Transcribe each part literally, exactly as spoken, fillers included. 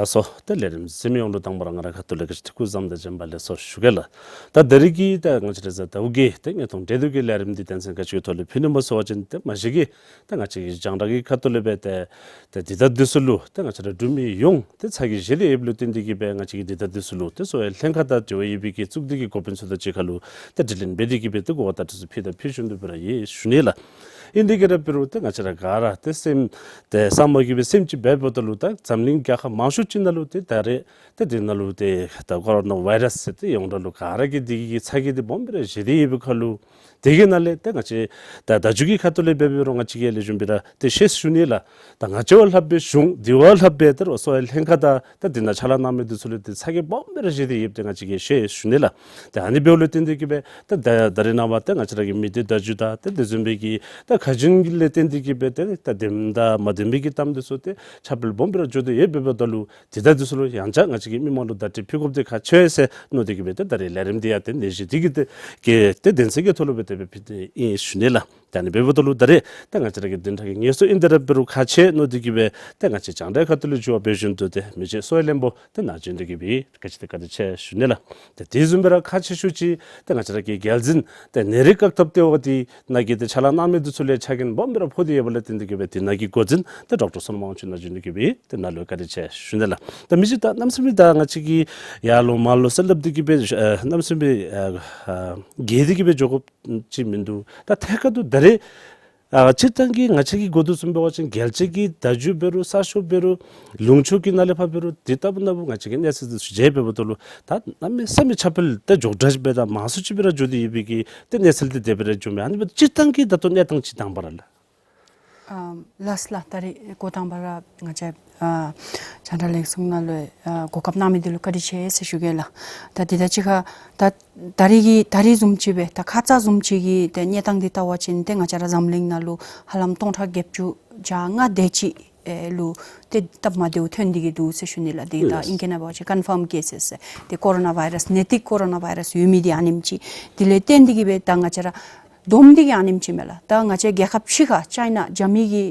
སོ། ཏེ་ལས་རིམ་གཟིགས་མི་ཡོངས་ལུ་དང་པ་ར་ང་རའི་ཁ་ཐུག་ལས་ག་ཅི་ཐུགས་བསམ་དང་བྱོན་པ་ལེགས་སོ་ཞུ་གེ་ལགས། ད་ད་རིས་ཀྱི་ད་ང་བཅས་ར་ཟླཝ་གི་ཏེ་ཉིས་སྟོང་བདུན་ལོ་གི་ལས་རིམ་འདི་དོན་ཚན་ག་ཅི་གི་ཐོག་ལས་ཕུལ་ནི་སྨོ་ཟེར་བ་ཅིན་ཏེ་མ་གཞི་གི་ད་ང་བཅས་ཀྱི་རྒྱང་བསྒྲགས་ཀྱི་ཁ་ཐུག་ལས་སྦེ་ཏེ་ཏེ་འདི་ད་འདི་ཚུ་ལུ་ཏེ་ང་བཅས་ར་འབྲུག་མི་ཡོངས་ཏེ་ཚ་གྱང་བཞེས་ཏེ་ཡོདཔ་ལུ་བརྟེན་ཏེ་གིས་སྦེ་ང་བཅས་ཀྱིས་འདི་ད་འདི་ཚུ་ལུ་ཏེ་གསོ་བའི་ལྷན་ཁག་དང་འབྲེལ་བ་ཡོད་པའི་གི་གཙུག་སྡེ་གི་འགོ་དཔོན་ཚུ་དང་གཅིག་ཁར་ལུ་ཏེ་དྲི་ལན་འབད་དེ་གིས་སྦེ་ཏེ་གོ་བ་བརྡ་སྤྲོད་ཚུ་ཕུལ་དང་ཕུལ་བཞིན་དུ་སྦེ་ར་ཡོད་ཞུ་ནི་ལགས། ཨིན་དེ་གིས་ར་འབད་རུང་ཏེ་ང་བཅས་ར་ག་ར་ཏེ་སེམས་ཏེ་ཟབ་མོ་གིས་སྦེ་སེམས་ཅིག་འབད་འབདཝ་ད་ལུ་ད་འཛམ་གླིང་རྒྱལ་ཁབ་མང་ཤོས་ཅིག་ནང་ལུ་ཏེ་ད་རེས་ཏེ་འདི་ནང་ལུ་ཏེ་ད་ཀོ་རོ་ན་བཱའི་རཱསི་ཟེར་ཏེ་ཡོངས་གྲགས་ལུ་ག་ར་གིས་འདི་གི་ཚ་གྱང་འདི་སྦོམ་སྦེ་ར་བཞེས་ཏེ་ཡོད་པའི་ཁར་ལུ་དེ་གི་ནང་ལས་ཏེ་ང་བཅས་ད་བརྡ་བརྒྱུད་ཀྱི་ཁ་ཐུག་ལས་འབད་འབད་རུང་ང་བཅས་ཀྱིས་ལེགས་ཤོམ་སྦེ་ར་ཏེ་ཤེས་ཞུ་ནི་ལགས། ད་ང་བཅས་བ་ལྷགཔ་སྦེ་གཞུང་དེ་བ་ལྷགཔ་སྦེ་ཏེ་ར་གསོ་བའི་ལྷན་ཁག་དང་ཏེ་འདི་ནང་ཕྱག་ལཱ་གནང་མི་འདི་ཚུ་ལུ་ཏེ་ཚ་གྱང་སྦོམ་སྦེ་ར་བཞེས་ཏེ་ཡོདཔ་ཏེ་ང་བཅས་ཀྱིས་ཤེས་ཞུ་ནི་ལགས། ཏེ་ཨ་ནི་འབདཝ་ལུ་བརྟེན་ཏེ་གིས་སྦེ་ཏེ་ད་ད་རེས་ནངས་པ་ཏེ་ང་བཅས་ར་གི་མི་སྡེ་བརྡ་བརྒྱུད་དང་ཏེ་དེ་བཟུམ་སྦེ་གི་ད་ཁ་རྒྱུན་ལས་བརྟེན་ཏེ་གིས་སྦེ་ཏེ་ད་བདེན་དང་མ་བདེན་པའི་གི་གཏམ་འདི་ཚུ་ཏེ་ཁྱབ་སྤེལ་སྦོམ་སྦེ་ར་འགྱོ་དོ་ཡོདཔ་འབདཝ་ད་ལུ་འདི་ད་འདི་ཚུ་ལུ་ཡང་བསྐྱར་ང་བཅས་ཀྱིས་མི་མང་ལུ་བརྡ་སྤྲོད་ཕུལ་དགོཔ་འདི་ཁག་ཆེ་ཟེར་མནོ་སྟེ་གིས་སྦེ་ཏེ་ད་རེས་ལས་རིམ་འདི་ཡང་ཏེ་ནད་གཞི་འདི་གི་ཏེ་གི་ཏེ་དོན་ཚན་གྱི་ཐོག་ལུ་སྦེ་དེ་སྦེ་ཕུལ་ཏེ་ཨིན་ཞུ་ནི་ལགས། ད་ཨ་ནི་འབདཝ་ད་ལུ་ད་རེས་ད་ང་བཅས་ར་གི་བདུན་ཕྲག་གི་ངལ་གསོ་ཨིན་དེ་ར་འབད་རུང་ཁག་ཆེ་མནོ་སྟེ་གིས་སྦེ་ཏེ་ང་བཅས་རྒྱང་བསྒྲགས་ཁ་ཐུག་ལུ་འགྱུར་བ་འབད་བཞིན་དུ་ཏེ་མི་རྗེ་གསོ་བའི་བློན་པོ་ཏེ་ནཱ་བྱོན་ཏེ་གིས་སྦེ་ག་ཅི་ཏེ་བཀའ་དྲིན་ཆེ་ཞུ་ནི་ལགས། ཏེ་དེ་བཟུམ་སྦེ་ར་ཁག་ཆེ་ཤོས་ཅིག་ཏེ་ང་བཅས་ར་གི་རྒྱལ་འཛིན་ཏེ་ནད་རིགས་བཀག་ཐབས་ལྟེ་བ་འདི་ནང་གི་ཏེ་ཕྱག་ལཱ་གནང་མི་འདི་ཚུ་ལས་ཆ་རྐྱེན་སྦོམ་སྦེ་ར་ཕོག་སྟེ་ཡོདཔ་ལས་བརྟེན་ཏེ་གིས་སྦེ་འདི་ནང་གི་འགོ་འཛིན་ཏེ་ཌོག་ཊར་བསོད་ནམས་དབང་ཕྱུག་ནཱ་བྱོན་ཏེ་གིས་སྦེ་ཏེ་ནཱ་ལུ་བཀའ་དྲིན་ཆེ་ཞུ་ནི་ལགས། ད་མི་རྗེ་ད་གནམ་མེད་ས་མེད་ད་ང་བཅས་ཀྱིས་ཡར་ལོང་མར་ལོང་ཟེར་སླབ་སྟེ་གིས་སྦེ་ཨ་གནམ་མེད་ས་མེད་ཨ་ཨ་རྒས་ཏེ་གིས་སྦེ་འགྱོ་དགོཔ་ཅིག་མིན་འདུག། ད་ཐད་ཀར་དུ་ད་རེས་ཨ་སྤྱིར་བཏང་གི་ང་བཅས་ཀྱི་གོ་དོ་བཟུམ་འབད་བ་ཅིན་རྒྱལ་སྤྱི་གི་བརྡ་བརྒྱུད་འབད་རུང་གསར་ཤོག་འབད་རུང་ལུང་ཕྱོགས་ཀྱི་ནང་ལས་ཕར་འབད་རུང་འདི་ལྟ་བུ་ན་བུ་ང་བཅས་ཀྱིས་གནས་ཚུལ་འདི་ཚུ་མཇལ་འབདཝ་ད་ལུ་ད་གནམ་མེད་ས་མེད་ཁྱབ་སྤེལ་ད་མགྱོགས་དྲགས་སྦེ་དང་མང་སུ་ཅིག་སྦེ་ར་འགྱོ་སྟེ་ཡོད་པའི་གི་ཏེ་གནས་ཚུལ་འདི་དེ་སྦེ་ར་བྱུང་མས། ཨ་ནི་སྦེ་སྤྱིར་བཏང་གི་ད་ལྟོ་གནས་སྟངས་ཅིག་དང་པ་ར་ལགས། ཨ་ལགས་ལགས། ད་རེས་འགོ་དང་པ་ར་ང་བཅས་ཨ་རྒྱང་བསྒྲགས་ལས་ཁུངས་ནང་ལུ་ཨ་གོ་སྐབས་གནང་མི་འདི་ལུ་བཀའ་དྲིན་ཆེ་ཟེར་ཞུ་གེ་ལགས། ད་འདི་ད་ཅི་ཁ་ད་ད་རེས་ཀྱི་ད་རེས་བཟུམ་ཅིག་སྦེ་ད་ཁ་ཙ་བཟུམ་ཅིག་གི་ཏེ་གནས་སྟངས་འདི་བལྟ་བ་ཅིན་ཏེ་ང་བཅས་ར་འཛམ་གླིང་ནང་ལུ་ཧ་ལམ་སྟོང་ཕྲག་བརྒྱད་ཅུ་གྱ་ལྔ་དེ་ཅིག་ཨེ་ལུ་ཏེ་སྟབས་མ་བདེཝ་ཐོན་ཏེ་གིས་འདུག་ཟེར་ཞུ་ནི་ལགས། འདི་ད་ཨིང་སྐད་ནང་འབད་བ་ཅིན་ཀོན་ཕརམ་ཀེ་སེས་ཟེར་ཏེ་ཀོ་རོ་ན་བཱའི་རཱསི་ནད་དུག་ཀོ་རོ་ན་བཱའི་རཱསི་ཡོད་མི་འདི་ཨ་ནེམ་ཅིག། དེ་ལས་བརྟེན་ཏེ་གིས་སྦེ་ད་ང་བཅས་ར་བསྡོམས་ཏེ་གིས་ཨ་ནེམ་ཅིག་མས་ལགས། ད་ང་བཅས་རྒྱལ་ཁབ་ཕྱི་ཁར་ཅའི་ན་རྒྱ་མི་གི་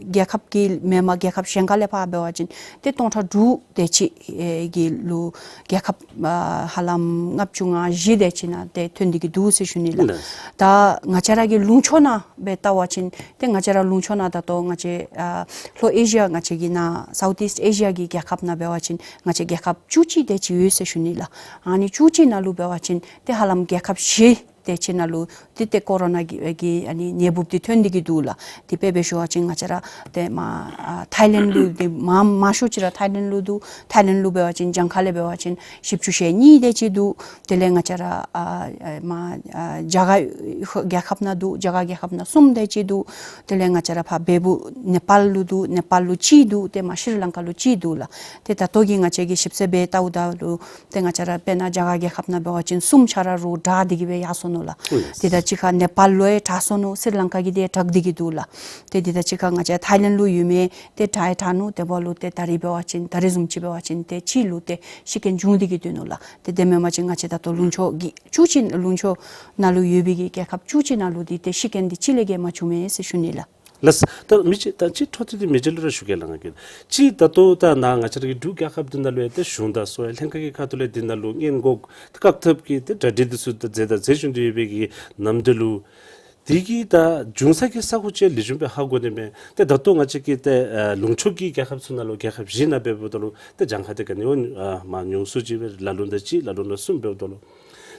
རྒྱལ་ཁབ་ཀྱི་མེན་པར་རྒྱལ་ཁབ་གཞན་ཁ་ལས་ཕར་འབད་བ་ཅིན་ཏེ་སྟོང་ཕྲག་དྲུག་དེ་ཅིག་ཨེ་གི་ལུ་རྒྱལ་ཁབ་ཨ་ཧ་ལམ་ལྔ་བཅུ་ང་བཞི་དེ་ཅིག་ནང་ཏེ་ཐོན་ཏེ་གིས་འདུག་ཟེར་ཞུ་ནི་ལགས། ལགས། ད་ང་བཅས་ར་གི་ལུང་ཕྱོགས་ནང་སྦེ་བལྟ་བ་ཅིན་ཏེ་ང་བཅས་ར་ལུང་ཕྱོགས་ནང་ད་ལྟོ་ང་བཅས་ཨ་ལྷོ་ཨེ་ཤི་ཡ་ང་བཅས་ཀྱི་ནཱ་སའུཐ་ཨིསཊ་ཨེ་ཤི་ཡ་གི་རྒྱལ་ཁབ་ནང་འབད་བ་ཅིན་ང་བཅས་རྒྱལ་ཁབ་བཅུ་གཅིག་དེ་ཅིག་ཡོད་ཟེར་ཞུ་ནི་ལགས། ཨ་ནི་བཅུ་གཅིག་ནང་ལུ་འབད་བ་ཅིན་ཏེ་ཧ་ལམ་རྒྱལ་ཁབ་བཞི་དེ་ཅིག་ནང་ལུ་ཏེ་ཏེ་ཀོ་རོ་ན་གི་གི་ཨ་ནི་ནད་འབུཔ་འདི་ཐོན་ཏེ་གིས་འདུག་ལགས། དེ་སྦེ་འབད་ཞུ་བ་ཅིན་ང་བཅས་ར་ཏེ་མར་ཨ་ཐའི་ལེནཌ་ལུ་ཏེ་མང་མང་ཤོས་ཅིག་ར་ཐའི་ལེནཌ་ལུ་འདུག། ཐའི་ལེནཌ་ལུ་འབད་བ་ཅིན་གྱངས་ཁ་ལས་འབད་བ་ཅིན་བཞི་བཅུ་ཞེ་གཉིས་དེ་ཅིག་འདུག། དེ་ལས་ང་བཅས་ར་ཨ་ཨ་མར་ཨ་རྒྱ་གར་རྒྱལ་ཁབ་ནང་འདུག། རྒྱ་གར་རྒྱལ་ཁབ་ནང་གསུམ་དེ་ཅིག་འདུག། དེ་ལས་ང་བཅས་ར་ཕར་བལ་པོ་ནེ་པཱལ་ལུ་འདུག། ནེ་པཱལ་ལུ་གཅིག་འདུག། ཏེ་མར་ཤྲི་ལང་ཀ་ལུ་གཅིག་འདུག་ལགས། ཏེ་ད་ལྟོ་གི་ང་བཅས་ཀྱིས་ཞིབ་འཚོལ་འབད་བལྟཝ་ད་ལུ་ཏེ་ང་བཅས་ར་དཔེར་ན་རྒྱ་གར་རྒྱལ་ཁབ་ནང་འབད་བ་ཅིན་གསུམ་ཆ་ར་རུང་དྲག་སྟེ་གིས་སྦེ་ཡར་སོ་ནུག་ལགས། ཨོ་ཡེས། ཏེ་ད་ཅི་ཁ་ནེ་པཱལ་ལུ་ཡང་དྲག་སོ་ནུག། ཤྲི་ལང་ཀ་གི་འདི་དྲག་སྟེ་གིས་འདུག་ལགས། ཏེ་འདི་ད་ཅི་ཁ་ང་བཅས་ཐའི་ལེནཌ་ལུ་ཡོད་མི་ཏེ་དྲག་ཡང་དྲག་ནུག། དེ་འབདཝ་ལུ་ཏེ་ད་རེས་འབད་བ་ཅིན་ད་རེས་བཟུམ་ཅིག་འབད་བ་ཅིན་ཏེ་གཅིག་ལུ་ཏེ་ཤི་རྐྱེན་བྱུང་སྟེ་གིས་སྡོད་ནུག་ལགས། ཏེ་དེ་མེན་པ་ཅིན་ང་བཅས་ད་ལྟོ་ལུང་ཕྱོགས་ཀྱི་བཅུ་གཅིག་ལུང་ཕྱོགས་ནང་ལུ་ཡོད་པའི་གི་རྒྱལ་ཁབ་བཅུ་གཅིག་ནང་ལུ་འདི་ཏེ་ཤི་རྐྱེན་འདི་གཅིག་ལས་བརྒལ་མ་བྱུང་མས་ཟེར་ཞུ་ནི་ལགས། ལགས། ད་མི་རྗེ་ད་ཅི་འཕྲོ་མཐུད་དེ་མི་རྗེ་ལུ་ར་ཞུ་གེ་ལགས། ང་གིས་ཅིག་ད་ལྟོ་ད་ནཱ་ང་བཅས་ར་གི་འབྲུག་རྒྱལ་ཁབ་འདི་ནང་ལུ་ཡང་ཏེ་གཞུང་དང་གསོ་བའི་ལྷན་ཁག་གི་ཁ་ཐུག་ལས་འདི་ནང་ལུ་སྔོན་འགོག་བཀག་ཐབས་ཀྱི་ཏེ་གྲ་སྒྲིག་འདི་ཚུ་ད་མཛད་དང་མཛད་བཞིན་དུ་ཡོད་པའི་གི་ནམ་དུས་ལུ་དེ་གི་ད་བྱུང་ས་གི་ས་ཁོངས་ཅིག་ལེགས་ཤོམ་སྦེ་ཧ་གོ་ནི་མས། ཏེ་ད་ལྟོ་ང་བཅས་ཀྱི་ཏེ་ཨ་ལུང་ཕྱོགས་ཀྱི་རྒྱལ་ཁབ་ཚུ་ནང་ལུ་རྒྱལ་ཁབ་བཞི་ནང་འབདཝ་ད་ལུ་ཏེ་གྱངས་ཁ་འདི་ག་ནི་བ་ཨ་མར་ཉུང་སུ་ཅིག་སྦེ་ལ་ལུ་ད་གཅིག་ལ་ལུ་ད་གསུམ་འབདཝ་ད་ལུ་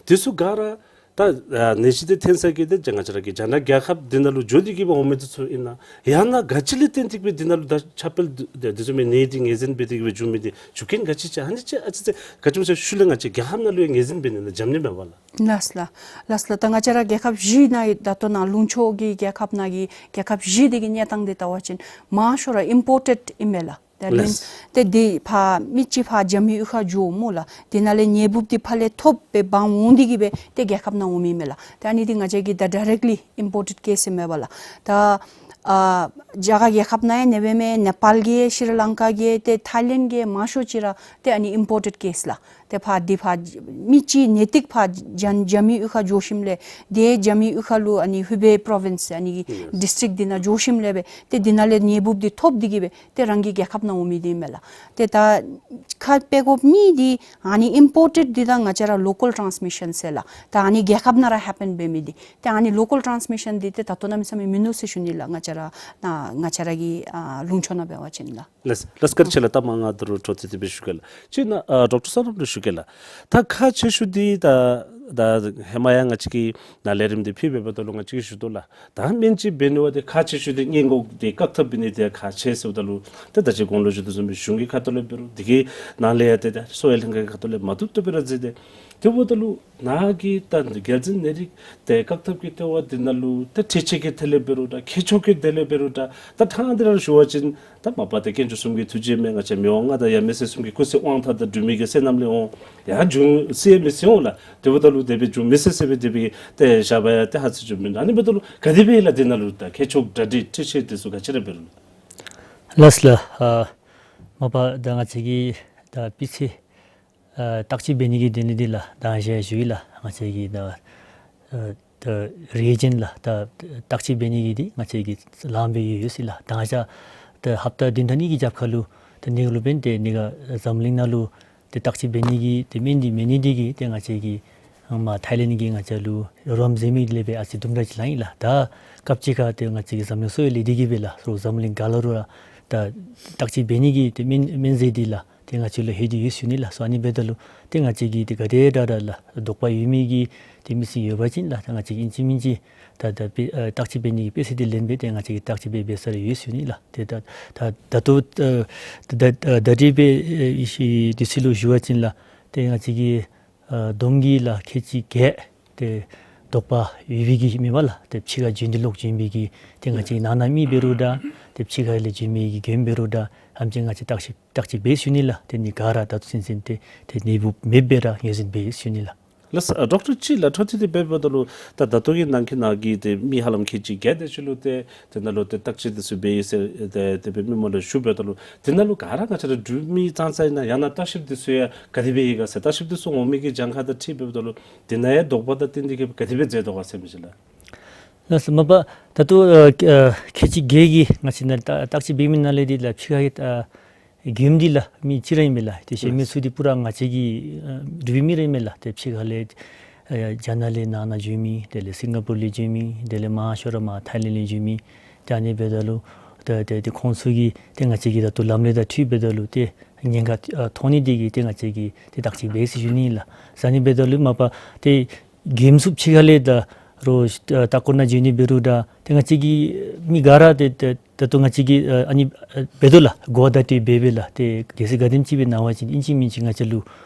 དེ་ཚུ་ག་ར་ད་ཨ་ནད་གཞི་འདི་ཐོན་ས་གི་ཏེ་ང་བཅས་ར་གི་རྒྱ་ནག་རྒྱལ་ཁབ་འདི་ནང་ལུ་འགྱོ་སྟེ་གིས་སྦེ་འོང་མི་འདི་ཚུ་ཨིན་ན་ཡང་ན་ག་ཅི་ལས་བརྟེན་ཏེ་གིས་སྦེ་འདི་ནང་ལུ་ད་ཁྱབ་སྤེལ་འདི་འདི་ཚུ་མི་ནད་འདི་ངོས་འཛིན་འབད་དེ་གིས་སྦེ་བྱུང་མི་འདི་རྒྱུ་རྐྱེན་ག་ཅི་ཅིག་ཨ་ནི་ཅིག་ཨ་ཙི་ཙི་ག་ཅི་སྨོ་ཟེར་ཤུལ་ལས་ང་བཅས་རྒྱལ་ཁབ་ནང་ལུ་ཡང་ངོས་འཛིན་འབད་ནི་ན་འཇམ་ནི་མས་པ་ལགས། ལགས་ལགས། ལགས་ལགས། ད་ང་བཅས་ར་རྒྱལ་ཁབ་བཞི་ནང་ད་ལྟོ་ནཱ་ལུང་ཕྱོགས་ཀྱི་རྒྱལ་ཁབ་ནང་གི་རྒྱལ་ཁབ་བཞི་འདི་གི་གནས་སྟངས་འདི་བལྟ་བ་ཅིན་མང་ཤོས་ར་ཨིམ་པོར་ཊེཌ་ཨིན་མས་ལགས། ད་ལེན། ལགས། ཏེ་འདི་ཕར་མི་ཅིག་ཕར་རྒྱ་མི་གཡུས་ཁར་འགྱོཝ་སྨོ་ལགས། དེ་ནང་ལས་ནད་འབུཔ་འདི་ཕར་ལས་ཐོབ་སྦེ་འབག་འོང་སྟེ་གིས་སྦེ་ཏེ་རྒྱལ་ཁབ་ནང་འོང་མི་མས་ལགས། ཏེ་ཨ་ནི་འདི་ང་བཅས་ཀྱི་ད་ཌའི་རེཀཊ་ལི་ཨིམ་པོར་ཊེཌ་ཀེསི་མས་པ་ལགས། ད་ཨ་རྒྱ་གར་རྒྱལ་ཁབ་ནང་ཡང་ཨ་ནེ་སྦེ་མས། ནེ་པཱལ་གྱི་ཤྲི་ལང་ཀ་གི་ཏེ་ཐའི་ལེནཌ་གི་མང་ཤོས་ཅིག་ར་ཏེ་ཨ་ནི་ཨིམ་པོར་ཊེཌ་ཀེསི་ལགས། ཏེ་ཕར་འདི་ཕར་མི་གཅིག་གནས་ཏིག་ཕར་རྒྱ་རྒྱ་མིའི་གཡུས་ཁར་འགྱོ་ཞིནམ་ལས་ཏེ་རྒྱ་མིའི་གཡུས་ཁ་ལུ་ཨ་ནི་ཧུའེ་པེ་པྲོ་ཝིནསི་ཨ་ནི་ཡེས། ཌིསི་ཊིཀ་འདི་ནང་འགྱོ་ཞིནམ་ལས་སྦེ་ཏེ་འདི་ནང་ལས་ནད་འབུཔ་འདི་ཐོབ་སྟེ་གིས་སྦེ་ཏེ་རང་གི་རྒྱལ་ཁབ་ནང་འོང་མི་འདི་མས་ལགས། ཏེ་ད་ཁ་དཔེ་དགོཔ་གཉིས་འདི་ཨ་ནི་ཨིམ་པོར་ཊེཌ་འདི་དང་ང་བཅས་ར་ལོ་ཀཱལ་ཊཱནསི་མི་ཤཱན་ཟེར་ལགས། ད་ཨ་ནི་རྒྱལ་ཁབ་ནང་ར་ཧེ་པེན་འབད་མི་འདི། ཏེ་ཨ་ནི་ལོ་ཀཱལ་ཊཱནསི་མི་ཤཱན་འདི་ཏེ་ད་ལྟོ་གནམ་མེད་ས་མེད་མིན་ནུག་ཟེར་ཞུ་ནི་ལགས། ང་བཅས་ར་ན་ང་བཅས་ར་གི་ཨ་ལུང་ཕྱོགས་ནང་འབད་བ་ཅིན་ལགས། ལགས་ལགས། བཀའ་དྲིན་ཆེ་ལགས། ད་མ་ང་ད་རུང་འཕྲོ་མཐུད་དེ་སྦེ་ཞུ་གེ་ལགས། ཅིག་ན་ཨ་ཌོག་ཊར་བསོད་ནམས་ལུ་ཞུ་གེ་ལགས། ད་ཁག་ཆེ་ཤོས་འདི་ད་ད་ཧེ་མ་ཡང་ང་བཅས་ཀྱིས་ནཱ་ལས་རིམ་འདི་ཕུལ་བའི་བར་དུ་ལུ་ང་བཅས་ཀྱིས་ཞུ་དོ་ལགས། ད་སྨན་བཅོས་འབད་ནི་བ་འདི་ཁག་ཆེ་ཤོས་འདི་སྔོན་འགོག་འདི་བཀག་ཐབས་འབད་ནི་འདི་ཁག་ཆེ་ཟེརཝ་ད་ལུ་ད་ད་ཅི་གོང་ལུ་ཞུ་དོ་བཟུམ་སྦེ་གཞུང་གི་ཁ་ཐུག་ལས་འབད་རུང་འདི་གི་ནང་ལས་ཡང་ཏེ་ད་གསོ་བའི་ལྷན་ཁག་གི་ཁ་ཐུག་ལས་མ་བཏུབ་བཏུབ་སྦེ་ར་མཛད་དེ། དེ་འབདཝ་ད་ལུ་ནཱ་གི་ད་རྒྱལ་འཛིན་ནད་རིགས་དེ་བཀག་ཐབས་ཀྱི་ལྟེ་བ་འདི་ནང་ལུ་ད་འཕྲུལ་ཆས་ཀྱི་ཐད་ལས་འབད་རུང་ད་མཁས་མཆོག་གི་ཐད་ལས་འབད་རུང་ད་ད་ཕྲང་སྟེ་ར་ཞུ་བ་ཅིན་ད་མ་པ་ཏེ་དཀོན་མཆོག་གསུམ་གྱི་ཐུགས་རྗེ་མས། ང་བཅས་མི་དབང་མངའ་བདག་ཡབ་མེས་སྲས་གསུམ་གྱི་སྐུ་ཚེ་དབང་ཐང་དང་འབྲུག་མི་གི་བསོད་ནམས་ལས་འོང་ཡང་འབྱུང་སྲིད་མི་སྲིད་འོང་ལགས། དེ་འབདཝ་ད་ལུ་དེ་སྦེ་འབྱུང་མི་སྲིད་ཟེར་སྦེ་དེ་སྦེ་ཏེ་བཞག་པ་ཡང་ཏེ་ཧ་ཅང་བྱུང་མིན་འདུག། ཨ་ནི་འབདཝ་ད་ལུ་ག་དེ་སྦེ་ལགས་འདི་ནང་ལུ་ད་མཁས་མཆོག་གྲ་སྒྲིག་འཕྲུལ་ཆས་དེ་ཚུ་ག་ཅི་ར་འབད་རུང་། ལགས་ལགས། ཨ་མ་པ་ད་ང་བཅས་ཀྱིས་ད་སྤུས་ཚད་ཨ་བརྟག་དཔྱད་འབད་ནི་གི་དོན་ལས་འདི་ལགས་ད་ང་བཅས་ཞུ་ཡི་ལགས། ང་བཅས་ཀྱིས་ད་ཨ་ད་རི་ཨེ་ཇེནཊ་ལགས་ད་བརྟག་དཔྱད་འབད་ནི་གི་འདི་ང་བཅས་ཀྱིས་ལངམ་སྦེ་ཡོད་ཡོད་ཟེར་ལགས། ད་ང་བཅས་ད་ཧབ་ཏ་བདུན་ཕྲག་གཉིས་ཀྱི་རྒྱབ་ཁ་ལུ་ད་ནི་ག་ལུ་འབདན་ཏེ་ནི་ག་འཛམ་གླིང་ནང་ལུ་ཏེ་བརྟག་དཔྱད་འབད་ནི་གི་ཏེ་སྨན་འདི་མེད་ནི་འདི་གིས་ཏེ་ང་བཅས་ཀྱིས་ཨ་མ་ཐའི་ལེནཌ་གིས་ང་བཅས་ལུ་རོགས་རམ་མཛད་མི་ལས་སྦེ་ཨ་ཙི་དུམ་གྲ་ཅིག་ལང་ཡི་ལགས། ད་སྐབས་ཅིག་ཁར་ཏེ་ང་བཅས་ཀྱི་འཛམ་གླིང་གསོ་བའི་ལས་སྡེ་གིས་སྦེ་ལགས་རོགས་འཛམ་གླིང་ག་ལ་རུང་ར་ད་བརྟག་དཔྱད་འབད་ནི་གི་ཏེ་སྨན་སྨན་རྫས་འདི་ལགས་ཏེ་ང་བཅས་ལུ་ལྷོད་དེ་ཡོད་ཟེར་ཞུ་ནི་ལགས། སོ་ཨ་ནི་འབདཝ་ད་ལུ་ཏེ་ང་བཅས་ཀྱིས་ཏེ་ག་དེ་དྲག་དྲག་ལགས་དོགས་པ་ཡོད་མི་གི་ཏེ་མི་སེར་ཡོད་པ་ཅིན་ལགས་ད་ང་བཅས་ཀྱིས་ཨིན་ཅི་མིན་ཅི་ད་ད་དཔེ་ཨ་བརྟག་དཔྱད་འབད་ནི་གི་དཔེ་ཚད་འདི་ལེན་སྦེ་ཏེ་ང་བཅས་ཀྱིས་བརྟག་དཔྱད་འབད་འབད་ས་ར་ཡོད་ཟེར་ཞུ་ནི་ལགས། ཏེ་ད་ད་ད་ལྟོ་ཨ་ད་ད་ད་རིས་སྦེ་ཨེ་ཨེ་དུས་ཚོད་ལུ་ཞུ་བ་ཅིན་ལགས་ཏེ་ང་བཅས་ཀྱི་ཨ་བསྡོམས་ཀྱིས་ལགས་ཁལ་གཅིག་བརྒྱད་ཏེ་དོགས་པ་ཡོད་པའི་གི་མི་མས་ལགས། ཏེ་ཕྱི་ཁར་བྱོན་ཏེ་ལོག་བྱོན་པའི་གི་ཏེ་ང་བཅས་ནང་ན་མི་འབད་རུང་ད་ཏེ་ཕྱི་ཁ་ལས་བྱོན་མི་གི་མགྱོནམ་འབད་རུང་ད་ཧ་ལམ་ཅིག་ང་བཅས་བརྟག་དཔྱད་བརྟག་དཔྱད་འབད་ཞུ་ནི་ལགས། ཏེ་ནི་ག་ར་ད་ལྟོ་ཚུན་ཚོད་ཏེ་ཏེ་ནད་འབུཔ་མེདཔ་སྦེ་ར་ངོས་འཛིན་འབད་ཞུ་ནི་ལགས། ལགས་སོ། ཨ་ཌོག་ཊར་ཅིག་ལགས་འཕྲོ་མཐུད་དེ་འབད་འབདཝ་ད་ལུ་ད་ད་ལྟོ་གི་ནང་གི་ནང་གི་ཏེ་མི་ཧ་ལམ་ཁལ་གཅིག་བརྒྱད་དེ་ཅིག་ལུ་ཏེ་དེ་ནང་ལུ་ཏེ་བརྟག་དཔྱད་དེ་ཚུ་འབད་ཡི་ཟེར་ཏེ་དེ་སྦེ་མི་མང་ལུ་ཞུ་འབདཝ་ད་ལུ་དེ་ནང་ལུ་ག་ར་ང་བཅས་ར་འབྲུག་མི་ཙང་ཙང་ཨིན་ན་ཡང་ན་བརྟག་ཞིབ་དེ་ཚུ་ཡང་ག་དེ་སྦེ་ཡི་ག་ཟེར་བརྟག་ཞིབ་དེ་ཚུ་འོང་མི་གི་གྱངས་ཁ་དང་འཁྲིལ་འབདཝ་ད་ལུ་དེ་ནང་ཡང་དོགས་པ་དང་བསྟུན་ཏེ་གི་ག་དེ་སྦེ་མཛད་དོ་ག་ཟེར་མི་ཅིག་ལགས། ལགས་སོ། མ་པ་ད་ལྟོ་ཨ་ཨ་ཁལ་གཅིག་བརྒྱད་ཀྱི་ང་བཅས་ནཱ་བརྟག་བརྟག་དཔྱད་འབད་མི་ནང་ལས་འདི་ལགས་ཕྱི་ཁ་གི་ཨ་མགྱོནམ་འདི་ལགས་མི་གཅིག་ར་ཨིན་མས་ལགས། ཏེ་གཞན་མི་ཚུ་འདི་པུ་ར་ང་བཅས་ཀྱི་ཨ་འབྲུག་པའི་མི་ར་ཨིན་མས་ལགས། ཏེ་ཕྱི་ཁ་ལས་ཨ་རྒྱ་ནག་ལས་ནང་ན་བྱོན་མི་དེ་ལས་སིང་ག་པུར་ལས་བྱོན་མི་དེ་ལས་མང་ཤོས་ར་མར་ཐའི་ལེནཌ་ལས་བྱོན་མི་ཏེ་ཨ་ནི་འབདཝ་ད་ལུ་ཏེ་ཏེ་ཏེ་ཁོང་ཚུ་གིས་ཏེ་ང་བཅས་ཀྱི་ད་ལྟོ་ལམ་ལུགས་དང་འཁྲིལ་འབདཝ་ད་ལུ་ཏེ་ཉེན་ཁ་ཨ་མཐོང་ནི་འདི་གིས་ཏེ་ང་བཅས་ཀྱིས་ཏེ་བརྟག་དཔྱད་འབད་ཟེར་ཞུ་ནི་ལགས། ཟེར་ཨ་ནི་འབདཝ་ད་ལུ་མ་པ་ཏེ་མགྱོནམ་སུ་ཕྱི་ཁ་ལས་ད་རོགས་ཨ་ལྟ་སྐོར་ནང་བྱོན་ནི་འབད་རུང་ད་ཏེ་ང་བཅས་ཀྱི་མི་ག་ར་ཏེ་ཏེ་ད་ལྟོ་ང་བཅས་ཀྱིས་ཨ་ཨ་ནི་ཨ་འབད་དོ་ལགས། གོ་བརྡ་སྤྲོད་འབད་འབད་ལགས། ཏེ་གལ་སྲིད་ག་དེམ་ཅིག་སྦེ་ན་བ་ཅིན་ཨིན་ཅི་མིན་ཅི་ང་བཅས་ལུ་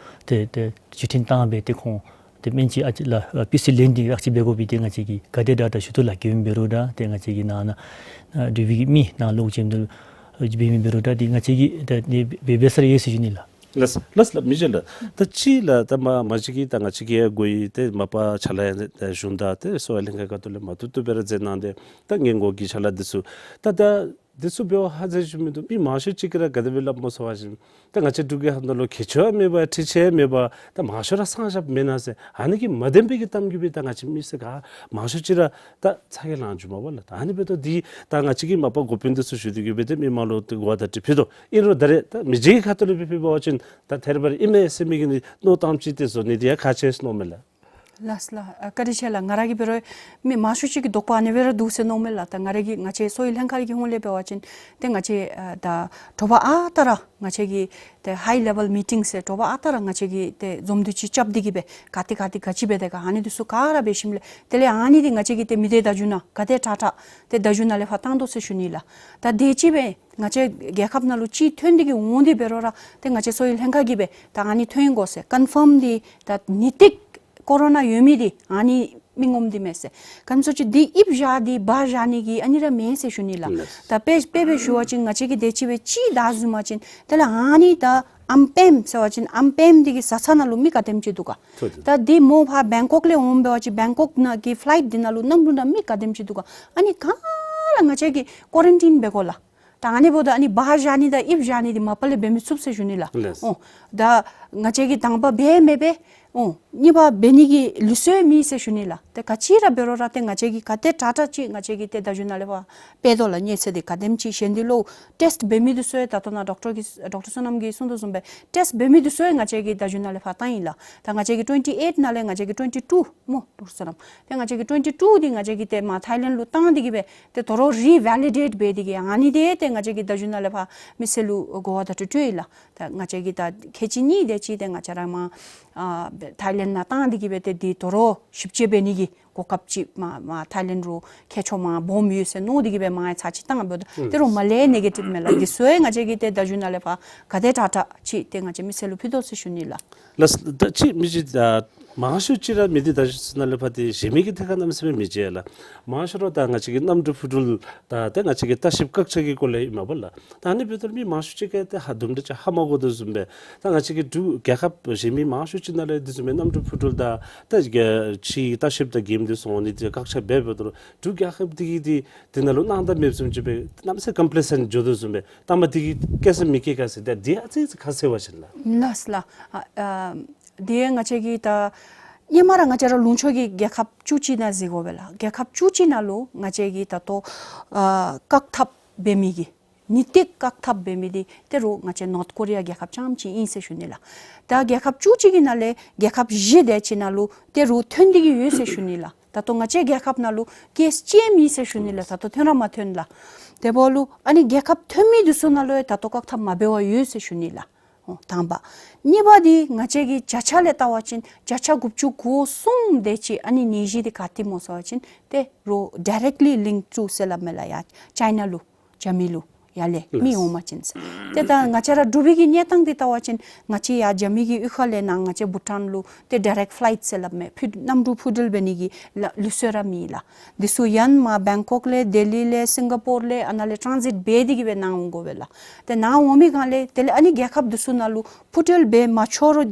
ཏེ་ཏེ་བརྒྱུད་འཕྲིན་བཏང་སྦེ་ཏེ་ཁོང་ཏེ་སྨན་ཅིག་ཨ་ཙི་ལགས་ཨ་སྤུས་ཚད་ལེན་ཏེ་བརྟག་དཔྱད་འབད་དགོ་པས། ཏེ་ང་བཅས་ཀྱིས་ག་དེ་དྲག་དྲག་ཞུ་དོ་ལགས། མགྱོནམ་འབད་རུང་ད་ཏེ་ང་བཅས་ཀྱི་ནང་ན་ཨ་འབྲུག་པའི་མི་ནང་ལོག་བྱོནམ་ད་འབད་མི་འབད་རུང་ད་ཏེ་ང་བཅས་ཀྱིས་ད་ནི་འབད་འབད་ས་ར་ཡོད་ཟེར་ཞུ་ནི་ལགས། ལགས་ལགས་ལགས། མི་རྗེ་ལགས། ད་ཅི་ལགས་ད་མ་མ་གཞི་གི་ད་ང་བཅས་ཀྱིས་ཡང་གོ་ཡི། ཏེ་མ་པ་ཕྱག་ལཱ་ཡང་གཞུང་དང་ཏེ་གསོ་བའི་ལྷན་ཁག་ཁ་ཐུག་ལས་མ་བཏུབ་བཏུབ་སྦེ་ར་མཛད་གནང་སྟེ་ད་སྔོན་འགོག་གི་ཕྱག་ལཱ་འདི་ཚུ་ད་ད་འདི་ཚུ་འབདཝ་ཧ་མཛད་ཞུ་མི་འདུག། མི་མང་ཤོས་ཅིག་གིས་ར་ག་དེ་སྦེ་སླབ་སྨོ་ཟེར་བ་ཅིན་ད་ང་བཅས་འབྲུག་གི་ཁ་ཐུག་ལུ་མཁས་མཆོག་ཡང་མེད་པར་འཕྲུལ་ཆས་ཡང་མེད་པར་ད་མང་ཤོས་ར་གསང་བཞག་མེན་ན་ཟེར། ཨ་ནི་གིས་མ་བདེན་པའི་གི་གཏམ་རྒྱུད་སྦེ་ད་ང་བཅས་མི་སེར་ག་མང་ཤོས་ཅིག་ར་ད་ཚ་གྱང་ལང་བཅུག་མས་པ་ལགས། ད་ཨ་ནི་འབདཝ་ད་འདི་ད་ང་བཅས་ཀྱིས་མ་པ་འགོ་དཔོན་འདི་ཚུ་ཞུ་སྟེ་གི་སྦེ་ཏེ་མི་མང་ལུ་ཏེ་གོ་བརྡ་འདི་ཕུལ་དོ། ཨིན་རུང་ད་རེས་ད་མི་རྗེ་གི་ཁ་ཐུག་ལས་སྦེ་ཕུལ་བ་ཅིན་ད་ཐད་རི་བ་རི་ཨིན་མས་ཟེར་མི་གི་ནི་མནོ་སྟངས་ཅིག་ཏེ་བཟོ་ནི་འདི་ཡང་ཁག་ཆེ་ཟེར་མནོཝ་མས་ལགས། ལགས་ལགས། ཨ་བཀའ་དྲིན་ཆེ་ལགས། ང་ར་གིས་འབད་རུང་མི་མང་ཤོས་ཅིག་གི་དོགས་པ་ཨ་ནི་སྦེ་ར་འདུག་ཟེར་མནོཝ་མས་ལགས། ད་ང་ར་གི་ང་བཅས་གསོ་བའི་ལྷན་ཁག་གི་ཧོངས་ལས་འབད་བ་ཅིན་ཏེ་ང་བཅས་ཨ་ད་དྲོ་པ་ཨ་རྟག་ར་ང་བཅས་ཀྱིས་ཏེ་ཧའི་ལེ་བཱལ་མི་ཊིང་ཟེར་དྲོ་པ་ཨ་རྟག་ར་ང་བཅས་ཀྱིས་ཏེ་འཛོམས་འདུ་ཅིག་རྐྱབ་སྟེ་གི་སྦེ་ག་ཏེ་ག་ཏེ་ག་ཅི་འབད་དེ་ག་ཨ་ནི་འདི་ཚུ་ག་ར་འབད་ཞིནམ་ལས་དེ་ལས་ཨ་ནི་འདི་ང་བཅས་ཀྱིས་ཏེ་མི་སྡེ་བརྡ་བརྒྱུད་ནང་ག་དེ་དྲག་དྲག་ཏེ་བརྡ་བརྒྱུད་ནང་ལས་ཕར་བཏང་དོ་ཟེར་ཞུ་ནི་ལགས། ད་དེ་ཅིག་སྦེ་ང་བཅས་རྒྱལ་ཁབ་ནང་ལུ་ཅིག་ཐོན་ཏེ་གི་འོང་སྟེ་འབད་རུང་ར་ཏེ་ང་བཅས་གསོ་བའི་ལྷན་ཁག་གིས་སྦེ་ད་ཨ་ནི་ཐོན་དགོ་ཟེར་ཀོན་ཕརམ་འདི་ད་ནད་ཏིག་ཀོ་རོ་ན་ཡོད་མི་འདི་ཨ་ནི་མི་ངོམ་འདི་མས་ཟེར། ག་ཅི་ཟེར་ཅི་འདི་ཨིབ་བཞག་སྟེ་སྦ་བཞག་ནི་གི་ཨ་ནི་ར་མེན་ཟེར་ཞུ་ནི་ལགས། ལགས། ད་དཔེ་དཔེ་སྦེ་ཞུ་བ་ཅིན་ང་བཅས་ཀྱིས་དེ་ཅིག་སྦེ་ཅིག་བདའ་བཟུང་བ་ཅིན་དེ་ལས་ཨ་ནི་ད་ཨམ་པེམ་ཟེར་བ་ཅིན་ཨམ་པེམ་འདི་གི་བཟའ་ཚང་ནང་ལུ་མི་ག་དེམ་ཅིག་འདུག་ག། ཐུགས་རྗེ་ཆེ། ད་འདི་མོ་ཕར་བེང་ཀོག་ལས་འོངམ་འབད་བ་ཅིན་བེང་ཀོག་ནང་གི་ཕ་ལའིཊ་འདི་ནང་ལུ་གནམ་གྲུ་ནང་མི་ག་དེམ་ཅིག་འདུག་ག། ཨ་ནི་ག་ར་ང་བཅས་ཀྱིས་ཀོ་རན་ཊིན་འབད་དགོ་ལགས། ད་ཨ་ནི་འབདཝ་ད་ཨ་ནི་སྦ་བཞག་ནི་དང་ཨིབ་བཞག་ནི་འདི་མ་པ་ལས་འབད་མི་ཚུགས་ཟེར་ཞུ་ནི་ལགས། ལགས། ཨོ་ད་ང་བཅས་ཀྱིས་དང་པ་འབད་མི་འབད། ཨོ་གཉིས་པ་འབད་ནི་གི་ལུགས་སྲོལ་མེད་ཟེར་ཞུ་ནི་ལགས། ཏེ་ག་ཅི་ར་འབད་རུང་ར་ཏེ་ང་བཅས་ཀྱིས་ག་དེ་དྲག་དྲག་ཅིག་ང་བཅས་ཀྱིས་ཏེ་ད་གཞུང་ནང་ལས་ཕར་འབད་དོ་ལགས། ཉེས་ཚད་འདི་ག་དེམ་ཅིག་གཞན་འདི་ལུ་ཊེསཊ་འབད་མི་འདི་ཚུ་ཡང་ད་ལྟོ་ནཱ་ཌོག་ཊར་གྱིས་ཌོག་ཊར་བསོད་ནམས་ཀྱིས་གསུང་དོ་བཟུམ་སྦེ་ཊེསཊ་འབད་མི་འདི་ཚུ་ཡང་ང་བཅས་ཀྱིས་ད་གཞུང་ནང་ལས་ཕར་བཏང་ཡི་ལགས། ད་ང་བཅས་ཀྱི་ཊུ་ཝེན་ཊི་ཨེཊ་ནང་ལས་ང་བཅས་ཀྱི་ཊུ་ཝེན་ཊི་ཊུ་སྨོ་ཌོག་ཊར་བསོད་ནམས། ཏེ་ང་བཅས་ཀྱི་ཊུ་ཝེན་ཊི་ཊུ་འདི་ང་བཅས་ཀྱིས་ཏེ་མར་ཐའི་ལེནཌ་ལུ་བཏང་སྟེ་གི་སྦེ་ཏེ་དོ་རུང་རི་ཝེ་ལི་ཌེཊ་འབད་དེ་གི་ཨ་ནི་འདི་ཏེ་ང་བཅས་ཀྱིས་ད་གཞུང་ནང་ལས་ཕར་མི་སེར་ལུ་གོ་བ་ད་སྤྲོད་སྤྲོད་ཡི་ལགས། ད་ང་བཅས་ཀྱིས་ད་ཁལ་གཅིག་གཉིས་དེ་ཅིག་ཏེ་ང་བཅས་ར་མར་ཨ་ཐའི་ལེནཌ་ནང་བཏང་སྟེ་གི་སྦེ་ཏེ་འདི་དོ་རུང་ཞིབ་དཔྱད་འབད་ནི་གི་གོ་སྐབས་ཅིག་མར་མར་ཐའི་ལེནཌ་ལུ་མཁས་མཆོག་མར་སྦོམ་ཡོད་ཟེར་མནོ་སྟེ་གི་སྦེ་མར་ཡང་ཚར་གཅིག་བཏང་འབདཝ་ད་ཨུམ་ཏེ་རུང་མར་ལས་ནེ་གེ་ཊིབ་མས་ལགས། འདི་ཚུ་ཡང་ང་བཅས་ཀྱིས་ཏེ་ད་གཞུང་ནང་ལས་ཕར་ག་དེ་དྲག་དྲག་ཅིག་ཏེ་ང་བཅས་མི་སེར་ལུ་ཕུལ་དོ་ཟེར་ཞུ་ནི་ལགས། ལགས། ད་ཅི་མི་ཅིག་ད་མང་ཤོས་ཅིག་ར་མི་འདི་ད་གཞུང་ནང་ལས་ཕར་ཏེ་གཞན་མི་གི་ཐད་ཁར་གནམ་མེད་ས་མེད་མི་མཇལ་ལགས། མང་ཤོས་ར་ད་ང་བཅས་ཀྱི་གནམ་གྲུ་འཕུར་འགྲུལ་ད་ཏེ་ང་བཅས་ཀྱི་ལྟ་བཤལཔ་བཀག་ཆ་གི་སྐོར་ལས་ཨིན་མས་པ་ལགས། ད་ཨ་ནི་འབདཝ་ད་མི་མང་ཤོས་ཅིག་གིས་ཏེ་ཧ་དུམ་གྲ་ཅིག་ཧ་མ་གོ་དོ་བཟུམ་སྦེ་ད་ང་བཅས་ཀྱི་འབྲུག་རྒྱལ་ཁབ་གཞན་མི་མང་ཤོས་ཅིག་ནང་ལས་འདི་བཟུམ་སྦེ་གནམ་གྲུ་འཕུར་འགྲུལ་དང་ད་ཕྱིའི་ལྟ་བཤལཔ་དང་མགྱོནམ་འདི་སོང་ནི་འདི་བཀག་ཆ་འབད་འབདཝ་ད་འབྲུག་རྒྱལ་ཁབ་འདི་གིས་འདི་འདི་ནང་ལུ་སྣང་དག་མེདཔ་བཟུམ་ཅིག་སྦེ་གནམ་མེད་ས་མེད་ཀོམ་པ་ལེ་སེནཊ་འགྱོ་དོ་བཟུམ་སྦེ་ད་མ་འདི་གིས་སྐྱེས་ས་མི་སྐྱེས་ག་ཟེར་ད་འདི་ཨ་ཙི་ཙི་ཁ་གསལ་བ་ཅིན་ལགས། ལགས་ལགས། ཨ་ཨ་འདི་ང་བཅས་ཀྱིས་ད་ཧེ་མ་ར་ང་བཅས་ར་ལུང་ཕྱོགས་ཀྱི་རྒྱལ་ཁབ་བཅུ་གཅིག་ནང་གཟིགས་དགོ་པས་ལགས། རྒྱལ་ཁབ་བཅུ་གཅིག་ནང་ལུ་ང་བཅས་ཀྱིས་ད་ལྟོ་ཨ་བཀག་ཐབས་འབད་མི་གི་ནི་ཏིག་བཀག་ཐབས་འབད་མི་འདི་ཏེ་རུང་ང་བཅས་ནོརཐ་ཀོ་རི་ཡ་རྒྱལ་ཁབ་རྐྱངམ་ཅིག་ཨིན་ཟེར་ཞུ་ནི་ལགས། ད་རྒྱལ་ཁབ་བཅུ་གཅིག་གི་ནང་ལས་རྒྱལ་ཁབ་བཞི་དེ་ཅིག་ནང་ལུ་ཏེ་རུང་ཐོན་ཏེ་གི་ཡོད་ཟེར་ཞུ་ནི་ལགས། ད་ལྟོ་ང་བཅས་རྒྱལ་ཁབ་ནང་ལུ་ཀེསི་ཅིག་མེད་ཟེར་ཞུ་ནི་ལགས། ད་ལྟོ་ཐོན་ར་མ་ཐོན་ལགས། དེ་འབདཝ་ལུ་ཨ་ནི་རྒྱལ་ཁབ་ཐོན་མི་འདི་ཚུ་ནང་ལུ་ཡང་ད་ལྟོ་བཀག་ཐབས་མ་འབད་བར་ཡོད་ཟེར་ཞུ་ནི་ལགས། ཨོ་དང་པ། གཉིས་པ་འདི་ང་བཅས་ཀྱི་བརྒྱ་ཆ་ལས་བལྟ་བ་ཅིན་བརྒྱ་ཆ་དགུ་བཅུ་གོ་གསུམ་དེ་ཅིག་ཨ་ནི་ནད་གཞི་འདི་ག་ཏེ་སྨོ་ཟེར་བ་ཅིན་ཏེ་རུང་ཌའི་རེཀཊ་ལི་ལིངཀ་ཅིག་ཟེར་སླབ་མས་ལགས། ཡར་ཅའི་ན་ལུ་རྒྱ་མི་ལུ་ཡར་ལས་མི་འོང་པ་ཅིན་ཟེར། ཏེ་ད་ང་བཅས་ར་འབྲུག་པའི་གི་གནས་སྟངས་འདི་བལྟ་བ་ཅིན་ང་བཅས་ཡར་རྒྱ་མི་གི་གཡུས་ཁ་ལས་ནཱ་ང་བཅས་བྷུ་ཊཱན་ལུ་ཏེ་ཌའི་རེཀཊ་ཕླའིཊ་ཟེར་སླབ་མས། ཕུ་གནམ་གྲུ་འཕུར་འགྲུལ་འབད་ནི་གི་ལ་ལུགས་སྲོལ་ར་མེད་ལགས། འདི་ཚུ་ཡང་མར་བེང་ཀོག་ལས་ལྡི་ལི་ལས་སིང་ག་པོར་ལས་ཨ་ནཱ་ལས་ཊཱན་སིཊ་འབད་དེ་གི་སྦེ་ནཱ་འོང་དགོ་པས་ལགས། ཏེ་ནཱ་འོང་མི་སྒང་ལས་དེ་ལས་ཨ་ནི་རྒྱལ་ཁབ་འདི་ཚུ་ནང་ལུ་འཕུར་འགྲུལ་འབད་མ་ཆོག་རུང་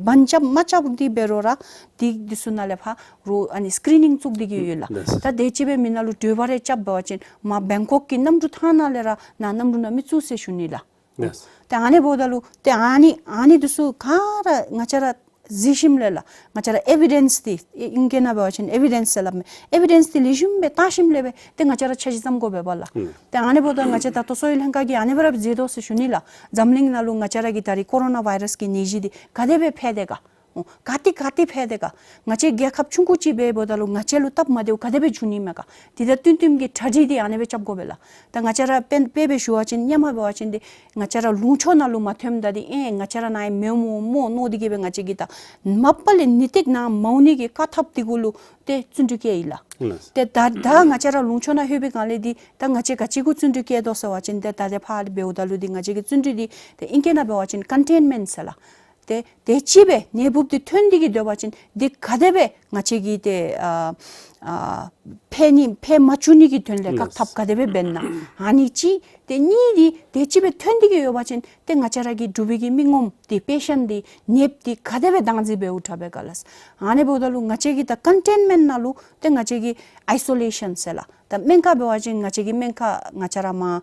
བཱན་རྐྱབ་མ་རྐྱབ་འདི་འབད་རུང་ར་འདི་འདི་ཚུ་ནང་ལས་ཕར་རུང་ཨ་ནི་སི་ཀི་རི་ནིང་བཙུགས་ཏེ་གི་ཡོད་ལགས། ལགས་སོ། ད་དེ་ཅིག་སྦེ་མེན་ན་ལུ་དྲོད་འབར་རེ་རྐྱབ་འབད་བ་ཅིན་མར་བེང་ཀོག་གི་གནམ་གྲུ་ཐང་ནང་ལས་ར་ནཱ་གནམ་གྲུ་ནང་མི་བཙུགས་ཟེར་ཞུ་ནི་ལགས། ལགས་སོ། ཏེ་ཨ་ནི་འབདཝ་ད་ལུ་ཏེ་ཨ་ནི་ཨ་ནི་འདི་ཚུ་ག་ར་ང་བཅས་ར་གཟིགས་ཞིནམ་ལས་ལགས། ང་བཅས་ར་ཨེ་བི་ཌེནསི་འདི་ཨིང་སྐད་ནང་འབད་བ་ཅིན་ཨེ་བི་ཌེནསི་ཟེར་སླབ་མས། ཨེ་བི་ཌེནསི་འདི་ལེགས་ཤོམ་སྦེ་བལྟ་ཞིནམ་ལས་སྦེ་ཏེ་ང་བཅས་ར་འཆར་གཞི་བརྩམ་དགོ་པས་པ་ལགས། ཨུམ། ཏེ་ཨ་ནི་འབདཝ་ད་ང་བཅས་ད་ལྟོ་གསོ་བའི་ལྷན་ཁག་གིས་ཨ་ནི་སྦེ་ར་མཛད་དོ་ཟེར་ཞུ་ནི་ལགས། འཛམ་གླིང་ནང་ལུ་ང་བཅས་ར་གི་ད་རིས་ཀོ་རོ་ན་བཱའི་རཱསི་གི་ནད་གཞི་འདི་ག་དེ་སྦེ་འཕེལ་དེས་ག། ཨོ་ག་ཏེ་ག་ཏེ་འཕེལ་དེས་ག། ང་བཅས་རྒྱལ་ཁབ་ཆུང་ཀུ་ཅིག་འབདཝ་ད་ལུ་ང་བཅས་ལུ་སྟབས་མ་བདེཝ་ག་དེ་སྦེ་འབྱུང་ནི་མས་ག། དེ་དང་བསྟུན་བསྟུནམ་གྱི་གྲ་སྒྲིག་འདི་ཨ་ནི་སྦེ་རྐྱབ་དགོ་པས་ལགས། ད་ང་བཅས་ར་དཔེ་དཔེ་སྦེ་ཞུ་བ་ཅིན་ཧེ་མ་འབད་བ་ཅིན་འདི་ང་བཅས་ར་ལུང་ཕྱོགས་ནང་ལུ་མ་ཐོནམ་ད་འདི་ཨེ་ང་བཅས་ར་ནཱ་ཡང་མི་འོང་སྨོ་མནོ་སྟེ་གི་སྦེ་ང་བཅས་ཀྱིས་ད་མ་པ་ལས་ནི་ཏིག་ནཱ་མ་འོང་ནི་གི་བཀག་ཐབས་འདི་གུ་ལུ་ཏེ་བརྩོན་འགྲུས་བསྐྱེད་ཡི་ལགས། ལགས། ཏེ་ད་ད་ང་བཅས་ར་ལུང་ཕྱོགས་ནང་ལྷོད་པའི་སྒང་ལས་འདི་ད་ང་བཅས་ག་ཅི་གུ་བརྩོན་འགྲུས་བསྐྱེད་དོ་ཟེར་བ་ཅིན་ཏེ་ད་ཏེ་ཕར་འབདཝ་ད་ལུ་འདི་ང་བཅས་ཀྱི་བརྩོན་འགྲུས་འདི་ཏེ་ཨིང་སྐད་ནང་འབད་བ་ཅིན་ཀོན་ཊེན་མེནཊ་ཟེར་ལགས། ཏེ་དེ་ཅིག་སྦེ་ནད་འབུཔ་འདི་ཐོན་ཏེ་གི་སྡོད་པ་ཅིན་འདི་ག་དེ་སྦེ་ང་བཅས་ཀྱིས་ཏེ་ཨ་ཨ་འཕེལ་ནི་འཕེལ་མ་བཅུག་ནི་གི་དོན་ལས་བཀག་ཐབས་ག་དེ་སྦེ་འབད་ན། ཨ་ནི་གཅིག། ཏེ་གཉིས་འདི་དེ་ཅིག་སྦེ་ཐོན་ཏེ་གི་ཡོད་པ་ཅིན་ཏེ་ང་བཅས་ར་གི་འབྲུག་པའི་གི་མི་ངོམ་འདི་པེ་ཤེནཊ་འདི་ནདཔ་འདི་ག་དེ་སྦེ་བདག་འཛིན་འབད་འུ་དྲག་པས་ག་ལགས། ཨ་ནི་འབདཝ་ད་ལུ་ང་བཅས་ཀྱིས་ད་ཀོན་ཊེན་མེནཊ་ནང་ལུ་ཏེ་ང་བཅས་ཀྱིས་ཨའི་སོ་ལེ་ཤཱན་ཟེར་ལགས། ད་སྨན་ཁང་འབད་བ་ཅིན་ང་བཅས་ཀྱི་སྨན་ཁང་ང་བཅས་ར་མར་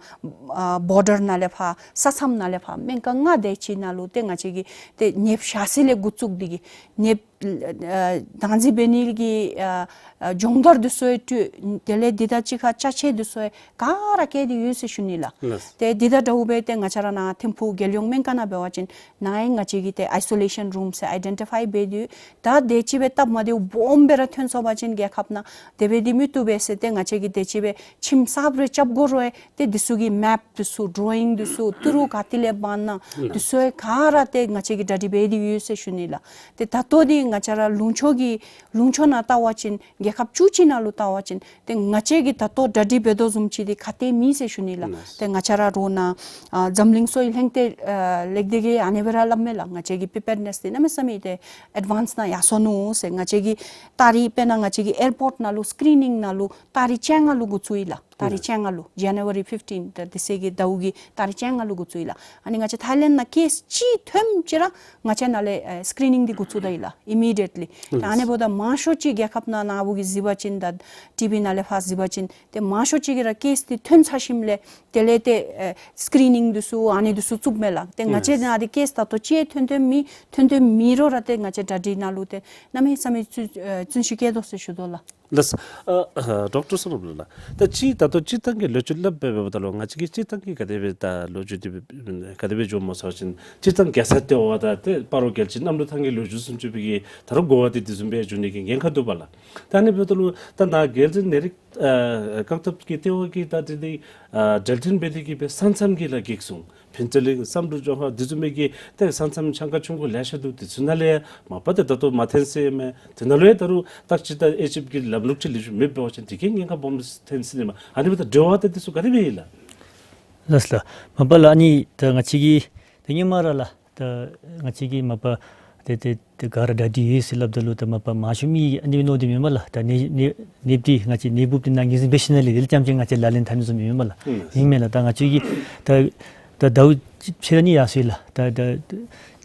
ཨ་བོར་ཌར་ནང་ལས་ཕར་ས་མཚམས་ནང་ལས་ཕར་སྨན་ཁང་ལྔ་དེ་ཅིག་ནང་ལུ་ཏེ་ང་བཅས་ཀྱིས་ཏེ་ནདཔ་བཞག་ས་ལས་འགོ་བཙུགས་ཏེ་གི་ནདཔ་ཨ་བདག་འཛིན་འབད་ནི་གི་ཨ་ཨ་སྦྱོང་བརྡར་འདི་ཚུ་ཡང་སྤྲོད། དེ་ལས་འདི་དང་གཅིག་ཁར་ཅ་ཆས་འདི་ཚུ་ཡང་ག་ར་བསྐྱལ་ཏེ་ཡོད་ཟེར་ཞུ་ནི་ལགས། ལགས། ཏེ་འདི་དང་འདྲཝ་སྦེ་ཏེ་ང་བཅས་ར་ནཱ་ཐིམ་ཕུག་རྒྱལ་ཡོངས་སྨན་ཁང་ནང་འབད་བ་ཅིན་ནཱ་ཡང་ང་བཅས་ཀྱིས་ཏེ་ཨའི་སོ་ལེ་ཤཱན་རུམ་ཟེར་ཨའི་ཌེན་ཊི་ཕའི་འབད་དེ་ད་དེ་ཅིག་སྦེ་སྟབས་མ་བདེཝ་སྦོམ་སྦེ་ར་ཐོན་སོང་པ་ཅིན་རྒྱལ་ཁབ་ནང་དེ་སྦེ་འདི་མི་བཏུབ་པས་ཟེར་ཏེ་ང་བཅས་ཀྱིས་དེ་ཅིག་སྦེ་ཁྱིམ་གསརཔ་རེ་རྐྱབ་དགོ་རུང་ཡང་ཏེ་འདི་ཚུ་གི་མེཔ་འདི་ཚུ་ཌོ་རོ་ཡིང་འདི་ཚུ་ཏི་རུ་ག་ཏེ་ལས་འབག་ན་འདི་ཚུ་ཡང་ག་ར་ཏེ་ང་བཅས་ཀྱིས་གྲ་སྒྲིག་འབད་དེ་ཡོད་ཟེར་ཞུ་ནི་ལགས། ཏེ་ད་ལྟོ་འདི་ང་བཅས་ར་ལུང་ཕྱོགས་ཀྱི་ལུང་ཕྱོགས་ནང་བལྟ་བ་ཅིན་རྒྱལ་ཁབ་བཅུ་གཅིག་ནང་ལུ་བལྟ་བ་ཅིན་ཏེ་ང་བཅས་ཀྱིས་ད་ལྟོ་གྲ་སྒྲིག་འབད་དོ་བཟུམ་ཅིག་འདི་ག་ཏེ་མེད་ཟེར་ཞུ་ནི་ལགས། ལགས། ཏེ་ང་བཅས་ར་རོགས་ནཱ་ཨ་འཛམ་གླིང་གསོ་བའི་ལྷན་ཁག་ཨ་ལེགས་སྡེ་གིས་ཨ་ནི་སྦེ་ར་སླབ་མས་ལགས། ང་བཅས་ཀྱི་པི་པེར་ནེསི་འདི་གནམ་མེད་ས་མེད་ཏེ་ཨེཌ་ཝཱནསི་ནང་ཡར་སོ་ནུག་ཟེར། ང་བཅས་ཀྱིས་ད་རིས་དཔེར་ན་ང་བཅས་ཀྱི་ཨེར་པོརཊ་ནང་ལུ་སི་ཀི་རི་ནིང་ནང་ལུ་ད་རིས་བཅོ་ལྔ་ལུ་འགོ་བཙུགས་ཡི་ལགས། ཏ་རིག་བཅོ་ལྔ་ལུ་January fifteen ཏ་དེ་ཚེ་གི་ཟླཝ་གི་ཏ་རིག་བཅོ་ལྔ་ལུ་འགོ་བཙུགས་ཡི་ལགས། ཨ་ནི་ང་བཅས་ཐའི་ལེནཌ་ནང་ཀེསི་ཅིག་ཐོནམ་ཅིག་ར་ང་བཅས་ནཱ་ལས་ཨེ་སི་ཀི་རི་ནིང་འདི་འགོ་བཙུགས་ད་ཡི་ལགས། ཨི་མི་ཌི་ཡེཊ་ལི། ཏ་ཨ་ནི་འབདཝ་ད་མང་ཤོས་ཅིག་རྒྱལ་ཁབ་ནང་ནཱ་བུ་གིས་གཟིགས་པ་ཅིན་ཏ་ཊི་བི་ནང་ལས་ཕར་གཟིགས་པ་ཅིན་ཏེ་མང་ཤོས་ཅིག་གིས་ར་ཀེསི་འདི་ཐོན་ཚར་ཞིནམ་ལས་དེ་ལས་ཏེ་ཨེ་སི་ཀི་རི་ནིང་འདི་ཚུ་ཨ་ནི་འདི་ཚུ་བཙུགསཔ་མས་ལགས། ཏེ་ང་བཅས་ནཱ་འདི་ཀེསི་ད་ལྟོ་ཅིག་ཐོན་ཐོནམ་མེད། ཐོན་ཐོནམ་མེད་རུང་ར་ཏེ་ང་བཅས་གྲ་སྒྲིག་ནང་ལུ་ཏེ་གནམ་མེད་ས་མེད་བརྩོན་ཨེ་བརྩོན་ཤུགས་བསྐྱེད་དོ་ཟེར་ཞུ་དོ་ལགས། ལགས། ཨ་ཨ་ཌོག་ཊར་བསོད་ནམས་ལགས། ད་ཅི་ད་ལྟོ་སྤྱིར་བཏང་གི་ལོ་རྒྱུས་སླབ་སྦེ་འབདཝ་ད་ལུ་ང་བཅས་ཀྱི་སྤྱིར་བཏང་གི་ག་དེ་སྦེ་ད་ལོ་རྒྱུས་འདི་ག་དེ་སྦེ་འགྱོཝ་སྨོ་ཟེར་བ་ཅིན་སྤྱིར་བཏང་རྒྱལ་ས་ལྟེ་བ་དང་ཏེ་སྤ་རོ་རྒྱལ་སྤྱིའི་གནམ་གྲུ་ཐང་གི་ལོ་རྒྱུས་བཟུམ་ཅིག་སྦེ་གི་ད་རུང་གོ་བ་འདི་དེ་བཟུམ་སྦེ་འགྱོ་ནི་གི་ཉེན་ཁ་འདུག་པ་ལགས། ད་ཨ་ནི་འབདཝ་ད་ལུ་ད་ནཱ་རྒྱལ་སྤྱིའི་ནད་རིགས་ཨ་བཀག་ཐབས་ཀྱི་ལྟེ་བ་གིས་ད་དེ་འདི་ཨ་གྲོས་བསྟུན་འབད་དེ་གི་སྦེ་ས་མཚམས་ཀྱི་ལགས་གེགས་སོང་ཕུན་ཚོགས་གླིང་བསམ་གྲུབ་ལྗོངས་མཁར་དེ་ཚུ་མི་གི་ཏེ་ས་མཚམས་གྱངས་ཁ་ཆུང་ཀུ་ལེ་ཤ་འདུག། དེ་ཚུ་ནང་ལས་མ་པ་ཏེ་ད་ལྟོ་མ་ཐོན་ཟེར་མས། དེ་ནང་ལུ་ཡང་ད་རུང་བརྟག་དཔྱད་དང་དབྱེ་ཞིབ་ཀྱི་ལམ་ལུགས་ཅིག་ལེགས་ཤོམ་མེད་པ་ཅིན་དེ་གིས་ཉེན་ཁ་སྦོམ་ཐོན་སྲིད་ནི་མས། ཨ་ནི་འབདཝ་ད་འབྲེལ་བ་དང་དེ་ཚུ་ག་དེ་སྦེ་ཨིན་ལགས། ལགས་ལགས། མ་པ་ལགས་ཨ་ནི་ད་ང་བཅས་ཀྱིས་ད་ཧེ་མ་ར་ལགས་ད་ང་བཅས་ཀྱིས་མ་པ་ཏེ་ཏེ་ཏེ་ག་ར་གྲ་སྒྲིག་ཡོད་ཟེར་སླབ་ད་ལུ་ད་མ་པ་མང་ཤོས་མི་ཨ་ནི་མནོ་སྟེ་མེན་པ་ལགས། ད་ནད་ནད་ནདཔ་འདི་ང་བཅས་ནད་འབུཔ་འདི་ནཱ་ངོས་འཛིན་འབད་ཞིནམ་ལས་དེ་ལས་རྐྱངམ་ཅིག་ང་བཅས་ལག་ལེན་འཐབ་ནི་བཟུམ་མེན་པ་ལགས། ཨིན་མས་ལགས། ད་ང་བཅས་ཀྱིས་ད་ད་ཟླཝ་ཕྱེད་ཀ་གཉིས་ཡར་སོང་ཡི་ལགས། ད་ད་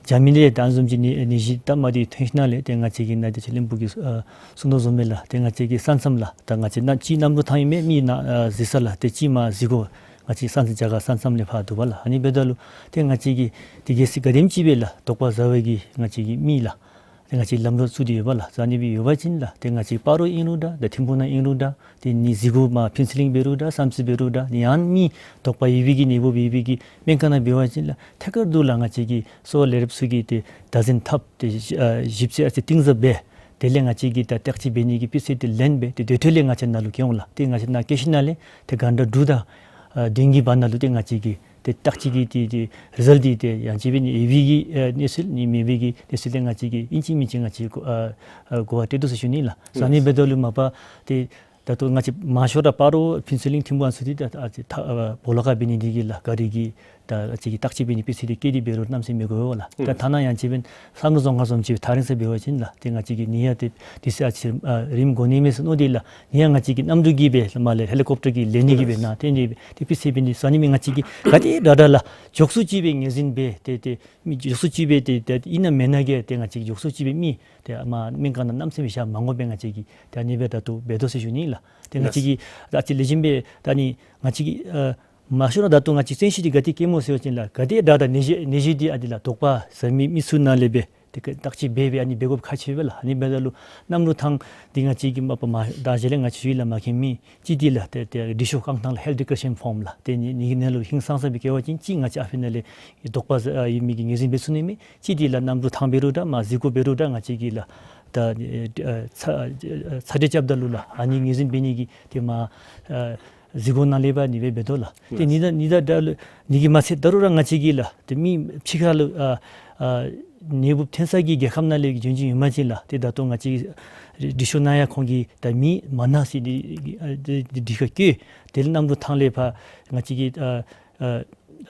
རྒྱ་མི་ལས་ད་ཨ་ནི་བཟུམ་ཅིག་ནད་ནད་གཞི་སྟབས་མ་བདེཝ་ཐོན་ཞིནམ་ལས་ཏེ་ང་བཅས་ཀྱིས་ནཱ་ཏེ་ཕྱི་གླིང་བུ་གིས་ཨ་གསུང་དོ་བཟུམ་སྦེ་ལགས་ཏེ་ང་བཅས་ཀྱི་ས་མཚམས་ལགས་ད་ང་བཅས་ནཱ་ཅིག་གནམ་གྲུ་ཐང་ཨིན་མས། མི་ནཱ་ཨ་གཟིགས་ས་ལགས་ཏེ་ཅིག་མར་གཟིགས་དགོ། ང་བཅས་ས་མཚམས་རྒྱ་གར་ས་མཚམས་ལས་ཕར་འདུག་པ་ལགས། ཨ་ནི་འབདཝ་ད་ལུ་ཏེ་ང་བཅས་ཀྱིས་ཏེ་གལ་སྲིད་ག་དེམ་ཅིག་སྦེ་ལགས་དོགས་པ་ཟ་བའི་གི་ང་བཅས་ཀྱི་མི་ལགས་ཏེ་ང་བཅས་ལམ་ལུགས་བཙུགས་ཏེ་ཡོད་པ་ལགས། ཨ་ནི་སྦེ་ཡོད་པ་ཅིན་ལགས་ཏེ་ང་བཅས་སྤ་རོ་ཨིན་རུང་འདྲ་ཏེ་ཐིམ་ཕུག་ནང་ཨིན་རུང་འདྲ་ཏེ་ནི་གཟིགས་དགོ་མར་ཕུན་ཚོགས་གླིང་འབད་རུང་འདྲ་བསམ་རྩེ་འབད་རུང་འདྲ་ཏེ་ཡང་མི་དོགས་པ་ཡོད་པའི་གི་ནད་འབུཔ་ཡོད་པའི་གི་སྨན་ཁང་ནང་འབད་བ་ཅིན་ལགས་ཐད་ཀར་དུ་ལགས་ང་བཅས་ཀྱི་གསོ་བ་ལས་རབས་ཚུ་གིས་ཏེ་བདག་འཛིན་འཐབ་སྟེ་ཨ་ཞིབ་འཚོལ་ཨ་ཙི་གཏིང་ཟབ་འབད་དེ་ལས་ང་བཅས་ཀྱིས་ད་བརྟག་དཔྱད་འབད་ནི་གི་སྤུས་ཚད་འདི་ལེན་སྦེ་ཏེ་དེ་འཕྲོ་ལས་ང་བཅས་ནཱ་ལུ་བསྐྱལ་འོང་ལགས། ཏེ་ང་བཅས་ནཱ་བསྐྱལ་ཞིནམ་ལས་ཏེ་གྷན་ཊ་དྲུག་དང་ཨ་བདུན་གྱི་བར་ན་ལུ་ཏེ་ང་བཅས་ཀྱིས་ཏེ་བརྟག་དཔྱད་ཀྱི་ཏེ་ཏེ་རི་ཛལཊ་འདི་ཏེ་ཡང་ཅིན་འབད་ནི་ཡོད་པའི་གི་ཨ་གནས་ཚུལ་ནི་མེད་པའི་གི་གནས་ཚུལ་ཏེ་ང་བཅས་ཀྱིས་ཨིན་ཅི་མིན་ཅི་ང་བཅས་ཀྱིས་གོ་ཨ་ཨ་གོ་བ་སྤྲོད་དོ་ཟེར་ཞུ་ནི་ལགས། ཨ་ནི་འབདཝ་ད་ལུ་མ་པ་ཏེ་ད་ལྟོ་ང་བཅས་མང་ཤོས་ར་སྤ་རོ་ཕུན་ཚོགས་གླིང་ཐིམ་ཕུག་ཨ་ནི་ཚུ་འདི་ད་ཨ་ཙི་ད་ཨ་སྦོ་ལོགས་ཁར་འབད་ནི་འདི་གིས་ལགས་ག་ར་གིས་ད་ཨ་ཙི་གི་བརྟག་དཔྱད་འབད་ནི་སྤུས་ཚད་འདི་བཀལ་ཏེ་འབད་རུང་གནམ་མེད་ས་མེད་གོ་བ་ལགས། ད་ཐ་ན་ཡང་ཅིན་འབད་བསམ་གྲུབ་རྫོང་ཁག་བཟུམ་ཅིག་ཐག་རིང་ས་འབད་བ་ཅིན་ལགས་ཏེ་ང་བཅས་ཀྱིས་ནི་ཡ་ཏེ་དུས་ཚོད་ཨ་ཙི་ཨ་རིངམ་འགོར་ནི་མས་ཟེར་མནོ་སྟེ་ལགས་ནི་ཡ་ང་བཅས་ཀྱིས་གནམ་གྲུ་གིས་སྦེ་མར་ལས་ཧེ་ལི་ཀོབ་ཊར་གྱིས་ལེན་ནི་གི་སྦེ་ནཱ་ཏེ་ནི་སྦེ་ཏེ་སྤུས་ཚད་འབད་ནི་ཟེར་ཨ་ནི་མི་ང་བཅས་ཀྱིས་ག་དེ་དྲག་དྲག་ལགས་མགྱོགས་སུ་ཅིག་སྦེ་ངོས་འཛིན་འབད་དེ་ཏེ་མི་མགྱོགས་སུ་ཅིག་སྦེ་ཏེ་ཏེ་ཨིན་ན་མེན་ན་གི་ཏེ་ང་བཅས་མགྱོགས་སུ་ཅིག་སྦེ་མི་ཏེ་མར་སྨན་ཁང་ནང་གནམ་མེད་ས་མེད་ཞག་མ་འགོར་བར་ང་བཅས་ཀྱིས་ཏེ་ཨ་ནི་སྦེ་ད་ལྟོ་འབད་དོ་ཟེར་ཞུ་ནི་ལགས། ཏེ་ང་བཅས་ཀྱིས་ཨ་ཙི་ལེགས་ཤོམ་སྦེ་ད་ནི་ང་བཅས་ཀྱིས་ཨ་མང་ཤོས་ར་ད་ལྟོ་ང་བཅས་བརྩོན་ཤུགས་འདི་ག་ཏེ་བསྐྱེདཔ་སྨོ་ཟེར་བ་ཅིན་ལགས་ག་དེ་དྲག་དྲག་ནད་གཞི་ནད་གཞི་འདི་ཨ་འདི་ལགས་དོགས་པ་ཟ་མི་མི་ཚུ་ནང་ལས་སྦེ་ཏེ་བརྟག་དཔྱད་འབད་སྦེ་ཨ་ནི་འབད་དགོཔ་ཁག་ཆེ་བས་ལགས། ཨ་ནི་འབདཝ་ད་ལུ་གནམ་གྲུ་ཐང་འདི་ང་བཅས་ཀྱིས་མ་པ་མ་ད་ཞལ་ལས་ང་བཅས་ཞུ་ཡི་ལགས་མ་མཁྱེན་མི་ཅིག་འདི་ལགས་ཏེ་ཏེ་འབྲི་ཤོག་རྐང་ཐང་ལགས་ཧེལཐ་ཌི་ཀི་ལེ་རེ་ཤན་ཕོརམ་ལགས་ཏེ་ནི་ནི་ནང་ལུ་ཧིང་སངས་ས་སྦེ་བཀལ་བ་ཅིན་ཅིག་ང་བཅས་ཨ་ཕི་ནང་ལས་དོགས་པ་ཟ་ཨ་ཡོད་མི་གིས་ངོས་འཛིན་འབད་ཚུགས་ནི་མས། ཅིག་འདི་ལགས་གནམ་གྲུ་ཐང་འབད་རུང་འདྲ་མར་གཟིགས་སྐོར་འབད་རུང་འདྲ་ང་བཅས་ཀྱིས་ལགས་ད་ཨ་ཚ་ཨ་ཚ་དྲོད་རྐྱབ་ད་ལུ་ལགས་ཨ་ནི་ངོས་འཛིན་འབད་ནི་གི་ཏེ་མར་ཨ་གཟིགས་སྐོར་ནང་ལས་འབད་ནི་སྦེ་འབད་དོ་ལགས། ཏེ་ནི་ད་ནི་ད་ད་ལུ་ནི་གིས་མ་ཚད་ད་རུང་ར་ང་བཅས་ཀྱིས་ལགས་ཏེ་མི་ཕྱི་ཁ་ལུ་ཨ་ཨ་ནད་འབུཔ་ཐོན་ས་གི་རྒྱལ་ཁབ་ནང་ལས་ཀྱི་འབྱོན་བྱོནམ་ཡོད་པ་ཅིན་ལགས་ཏེ་ད་ལྟོ་ང་བཅས་འབྲི་ཤོག་ནང་ཡང་ཁོང་གིས་ད་མི་མ་ན་ཟེར་འདི་ཨ་འདི་འདི་ག་བཀོད་དེ་ལས་གནམ་གྲུ་ཐང་ལས་ཕར་ང་བཅས་ཀྱིས་ཨ་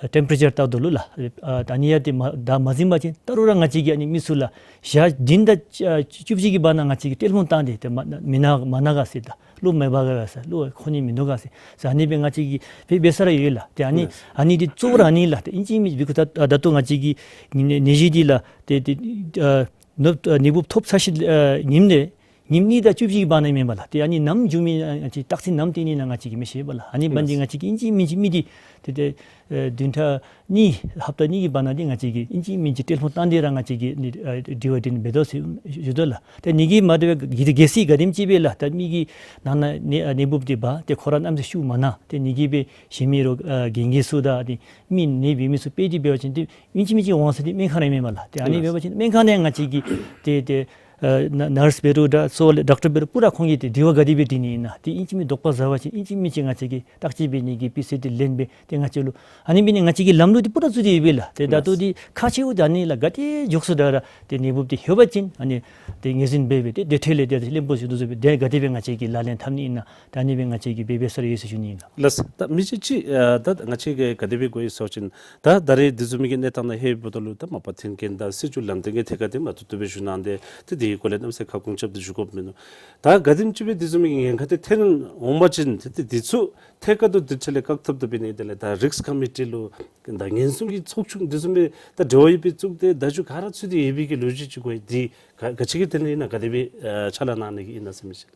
ཨ་ཊེམ་པེ་རེ་ཅར་བལྟ་དོ་ལུ་ལགས། ཨ་ད་ནི་ཡང་ཏེ་མ་ད་མ་ཟིན་པ་ཅིན་ད་རུང་ར་ང་བཅས་ཀྱིས་ཨ་ནི་མི་ཚུ་ལགས་ཞག་བདུན་དང་བཅུ་བཅུ་གཅིག་གི་བར་ན་ང་བཅས་ཀྱིས་ཏེ་ལོ་བཏང་སྟེ་ཏེ་མ་མི་ན་མ་ན་ག་ཟེར་ད་གློ་མེད་པ་ག་ཟེར་གློ་འཁོག་ནི་མིན་འདུག་ག་ཟེར་ཟེར་ཨ་ནི་སྦེ་ང་བཅས་ཀྱིས་འབད་འབད་ས་ར་ཡོད་ལགས། ཏེ་ཨ་ནི་ཨ་ནི་འདི་གཙོ་བོ་ར་ཨ་ནི་ལགས་ཏེ་ཨིན་ཅི་མིན་ཅི་བི་ཀུ་ད་ད་ལྟོ་ང་བཅས་ཀྱིས་ནད་ནད་གཞི་འདི་ལགས་ཏེ་ཏེ་ཨ་ནད་ནད་འབུཔ་ཐོབ་ཚར་ཞིནམ་ཨ་ཉིནམ་ལས་ཉིནམ་གཉིས་དང་བཅུ་བཞི་གི་བར་ན་མེན་པ་ལགས། ཏེ་ཨ་ནི་ནམ་འགྱོ་མི་ཨ་ཅིག་རྟགས་མཚན་ནམ་སྟོན་ནི་ཨིན་ན་ང་བཅས་ཀྱིས་མི་ཤེས་པས་ལགས། ཨ་ནི་འབདན་འདི་ང་བཅས་ཀྱིས་ཨིན་ཅི་མིན་ཅི་མི་འདི་ཏེ་ཏེ་ཨེ་བདུན་ཕྲག་གཉིས་ཧབ་ཏ་གཉིས་ཀྱི་བར་ན་འདི་ང་བཅས་ཀྱིས་ཨིན་ཅི་མིན་ཅི་ཏེ་ལོ་བཏང་སྟེ་ར་ང་བཅས་ཀྱིས་ནི་ཨེ་དྲི་བ་འདི་ནི་འབད་དོ་ཟེར་ཞུ་དོ་ལགས། ཏེ་ནི་གིས་མ་དེ་སྦེ་གི་གལ་སྲིད་ག་དེམ་ཅིག་སྦེ་ལགས་ཏེ་མི་གི་ནང་ན་ནད་ཨ་ནད་འབུཔ་འདི་འབག་ཏེ་ཁོ་ར་གནམ་མེད་ས་མེད་ཤུགས་མ་ན་ཏེ་ནི་གིས་སྦེ་གཞན་མི་རོགས་ཨ་རྒན་རྒས་ཚུ་དང་ཏེ་མི་ནད་འབད་མི་ཚུ་སྤེལ་ཏེ་འབད་བ་ཅིན་ཏེ་ཨིན་ཅི་མིན་ཅི་འོང་ས་འདི་སྨན་ཁང་ར་མེན་པ་ལགས། ཏེ་ཨ་ནི་འབད་བ་ཅིན་སྨན་ཁང་ནང་ང་བཅས་ཀྱིས་ཏེ་ཏེ་ཨ་ན་ནརསི་འབད་རུང་འདྲ་གསོ་བ་ལས་ཌོག་ཊར་འབད་རུང་པུ་ར་ཁོང་གིས་ཏེ་དྲི་བ་ག་དེ་སྦེ་དྲི་ནི་ཨིན་ན་ཏེ་ཨིན་ཅི་མིན་དོགས་པ་ཟ་བ་ཅིན་ཨིན་ཅི་མིན་ཅི་ང་བཅས་ཀྱིས་བརྟག་དཔྱད་འབད་ནི་གི་སྤུས་ཚད་འདི་ལེན་སྦེ་ཏེ་ང་བཅས་ལུ་ཨ་ནི་འབད་ནི་ང་བཅས་ཀྱིས་ལམ་ལུགས་འདི་པུ་ར་བཙུགས་ཏེ་ཡོད་པས་ལགས། ཏེ་ད་ལྟོ་འདི་ཁག་ཆེཝ་འདི་ཨ་ནི་ལགས། ག་དེ་མགྱོགས་སུ་དྲག་ར་ཏེ་ནད་འབུཔ་འདི་ལྷོད་པ་ཅིན་ཨ་ནི་ཏེ་ངོས་འཛིན་འབད་སྦེ་ཏེ་དེ་འཕྲོ་ལས་ཏེ་གླེན་པོ་ཞུ་དོ་བཟུམ་སྦེ་ཏེ་ག་དེ་སྦེ་ང་བཅས་ཀྱིས་ལག་ལེན་འཐབ་ནི་ཨིན་ན་ད་ཨ་ནི་སྦེ་ང་བཅས་ཀྱིས་འབད་འབད་ས་ར་ཡོད་ཟེར་ཞུ་ནི་ཨིན་ལགས། ལགས། ད་མི་ཅིག་ཅིག་ཨ་ད་ང་བཅས་ཀྱིས་ག་དེ་སྦེ་གོ་ཡི་ཟེར་བ་ཅིན་ད་ད་རེས་འདི་བཟུམ་མའི་གི་གནས་སྟངས་ནང་ལྷོདཔ་ད་ལུ་ད་མ་པ་ཐོན་མཁན་དང་སྲིད་བྱུས་ལམ་སྟོན་གྱི་ཐད་ཁར་འདི་མ་ཐུབ་ཐུབ་སྦེ་ཞུ་གནང་སྟེ་ཏེ་འདི་ གི་སྐོར་ལས་གནམ་མེད་ས་མེད་ཁ་སྐོང་རྐྱབ་སྟེ་ཞུ་དགོཔ་མིན་འདུག། ད་ག་དེམ་ཅིག་སྦེ་དེ་བཟུམ་མའི་ཉེན་ཁ་དེ་ཐོན་འོང་པ་ཅིན་ཏེ་ཏེ་དེ་ཚུ་ཐད་ཀར་དུ་དེ་ཆ་ལས་བཀག་ཐབས་འབད་ནི་དེ་ལས་ད་རིསཀ་ཀོ་མི་ཊི་ལུ་ད་ཉེན་སྲུང་གི་ཚོགས་ཆུང་དེ་བཟུམ་སྦེ་ད་འབྲེལ་བ་ཡོད་པའི་བཙུགས་ཏེ་བརྡ་བརྒྱུད་ག་ར་ཚུད་དེ་ཡོད་པའི་གི་ལོ་རྒྱུས་ཅིག་གོ་ཡི། དེ་ག་ག་ཅི་གི་དོན་ལས་ཨིན་ན། ག་དེ་སྦེ་ཨ་ཕྱག་ལཱ་གནང་ནི་གི་ཨིན་ན་ཟེར་མི་ཅིག།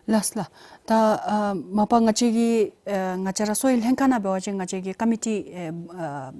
ལགས་ལགས། ད་ཨ་མ་པ་ང་བཅས་ཀྱི་ཨ་ང་བཅས་ར་གསོ་བའི་ལྷན་ཁག་ནང་འབད་བ་ཅིན་ང་བཅས་ཀྱི་ཀོ་མི་ཊི་ཨ་ཨ་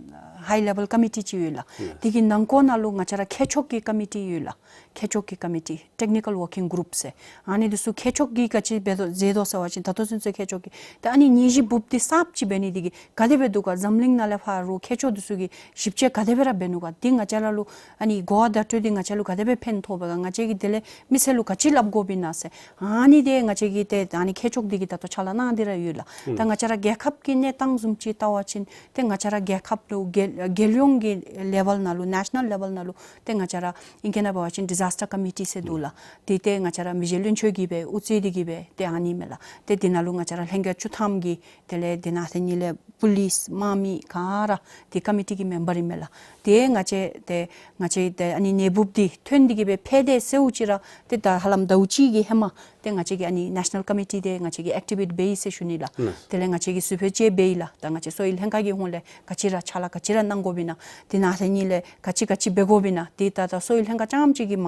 ཧའི་ལེ་བཱལ་ཀོ་མི་ཊི་ཅིག་ཡོད་ལགས། ཡེས། དེ་གི་ནང་འཁོད་ནང་ལུ་ང་བཅས་ར་ཁྱད་ཆོས་ཀྱི་ཀོ་མི་ཊི་ཡོད་ལགས། ཁྱད་ཆོས་ཀྱི་ཀོ་མི་ཊི་ཊེག་ནི་ཀཱལ་ཝར་ཀིང་གུ་རུབ་ཟེར། ཨ་ནི་འདི་ཚུ་ཁྱད་ཆོས་ཀྱི་ག་ཅི་འབད་དོ་མཛད་དོ་ཟེར་བ་ཅིན་ད་ལྟོ་ཚུན་ཚོད་ཁྱད་ཆོས་ཀྱི་ད་ཨ་ནི་ནད་གཞི་འབུབ་སྟེ་གསརཔ་ཅིག་འབད་ནི་འདི་གིས་ག་དེ་སྦེ་འདུག་ག། འཛམ་གླིང་ནང་ལས་ཕར་རུང་ཁྱད་ཆོས་འདི་ཚུ་གི་ཞིབ་དཔྱད་ག་དེ་སྦེ་ར་འབད་ནུག་ག། འདི་ང་བཅས་ར་ལུ་ཨ་ནི་གོ་བ་བརྡ་སྤྲོད་འདི་ང་བཅས་ལུ་ག་དེ་སྦེ་ཕན་ཐོགས་པས་ག། ང་བཅས་ཀྱིས་དེ་ལས་མི་སེར་ལུ་ག་ཅི་སླབ་དགོཔ་ཨིན་ན་ཟེར། ཨ་ནི་དེ་ང་བཅས་ཀྱིས་ཏེ་ཨ་ནི་ཁྱད་ཆོས་འདི་གི་ད་ལྟོ་ཕྱག་ལཱ་གནང་སྟེ་ར་ཡོད་ལགས། ད་ང་བཅས་ར་རྒྱལ་ཁབ་ཀྱི་གནས་སྟངས་བཟུམ་ཅིག་བལྟ་བ་ཅིན་ཏེ་ང་བཅས་ར་རྒྱལ་ཁབ་ལུ་རྒྱལ་རྒྱལ་ཡོངས་ཀྱི་ལེ་བཱལ་ནང་ལུ་ནེ་ཤ་ནཱལ་ལེ་བཱལ་ནང་ལུ་ཏེ་ང་བཅས་ར་ཨིང་སྐད་ནང་འབད་བ་ཅིན་ཌི་ཛཱས་ཊར་ཀོ་མི་ཊི་ཟེར་འདུག་ལགས། ཏེ་ཏེ་ང་བཅས་ར་མི་རྗེ་བློན་ཆེན་གྱིས་སྦེ་དབུ་གཙོས་ཏེ་གིས་སྦེ་ཏེ་ཨ་ནི་མས་ལགས། ཏེ་དེ་ནང་ལུ་ང་བཅས་ར་ལྷན་རྒྱས་བཅུ་ཐམ་གྱིས་དེ་ལས་དེ་ནང་ཏེ་ཨ་ནི་ལས་པུ་ལིསི་དམག་མི་ག་ར་ཏེ་ཀོ་མི་ཊི་གི་མེམ་བར་ཨིན་མས་ལགས། ཏེ་ང་བཅས་ཏེ་ང་བཅས་ཏེ་ཨ་ནི་ནད་འབུབ་འདི་ཐོན་ཏེ་གིས་སྦེ་ཕྱེད་དེ་སེལཝ་ཅིག་ར་ཏེ་ད་ཧ་ལམ་ཟླཝ་གཅིག་གི་ཧེ་མ་ཏེ་ང་བཅས་ཀྱི་ཨ་ནི་ནེ་ཤ་ནཱལ་ཀོ་མི་ཊི་འདི་ང་བཅས་ཀྱིས་ཨེག་ཊི་ཝེཊ་འབད་ཡི་ཟེར་ཞུ་ནི་ལགས། ཨུམ། དེ་ལས་ང་བཅས་ཀྱིས་ཟུར་ཕེབས་ཅིག་འབད་ཡི་ལགས། ད་ང་བཅས་གསོ་བའི་ལྷན་ཁག་གི་ཧོངས་ལས་ག་ཅི་ར་ཕྱག་ལཱ་ག་ཅི་ར་གནང་དགོཔ་ཨིན་ན། དེ་ནང་ཏེ་ཨ་ནི་ལས་ག་ཅི་ག་ཅི་འབད་དགོཔ་ཨིན་ན། ཏེ་ད་ད་གསོ་བའི་ལྷན་ཁག་རྐྱངམ་ཅིག་གིས་མ་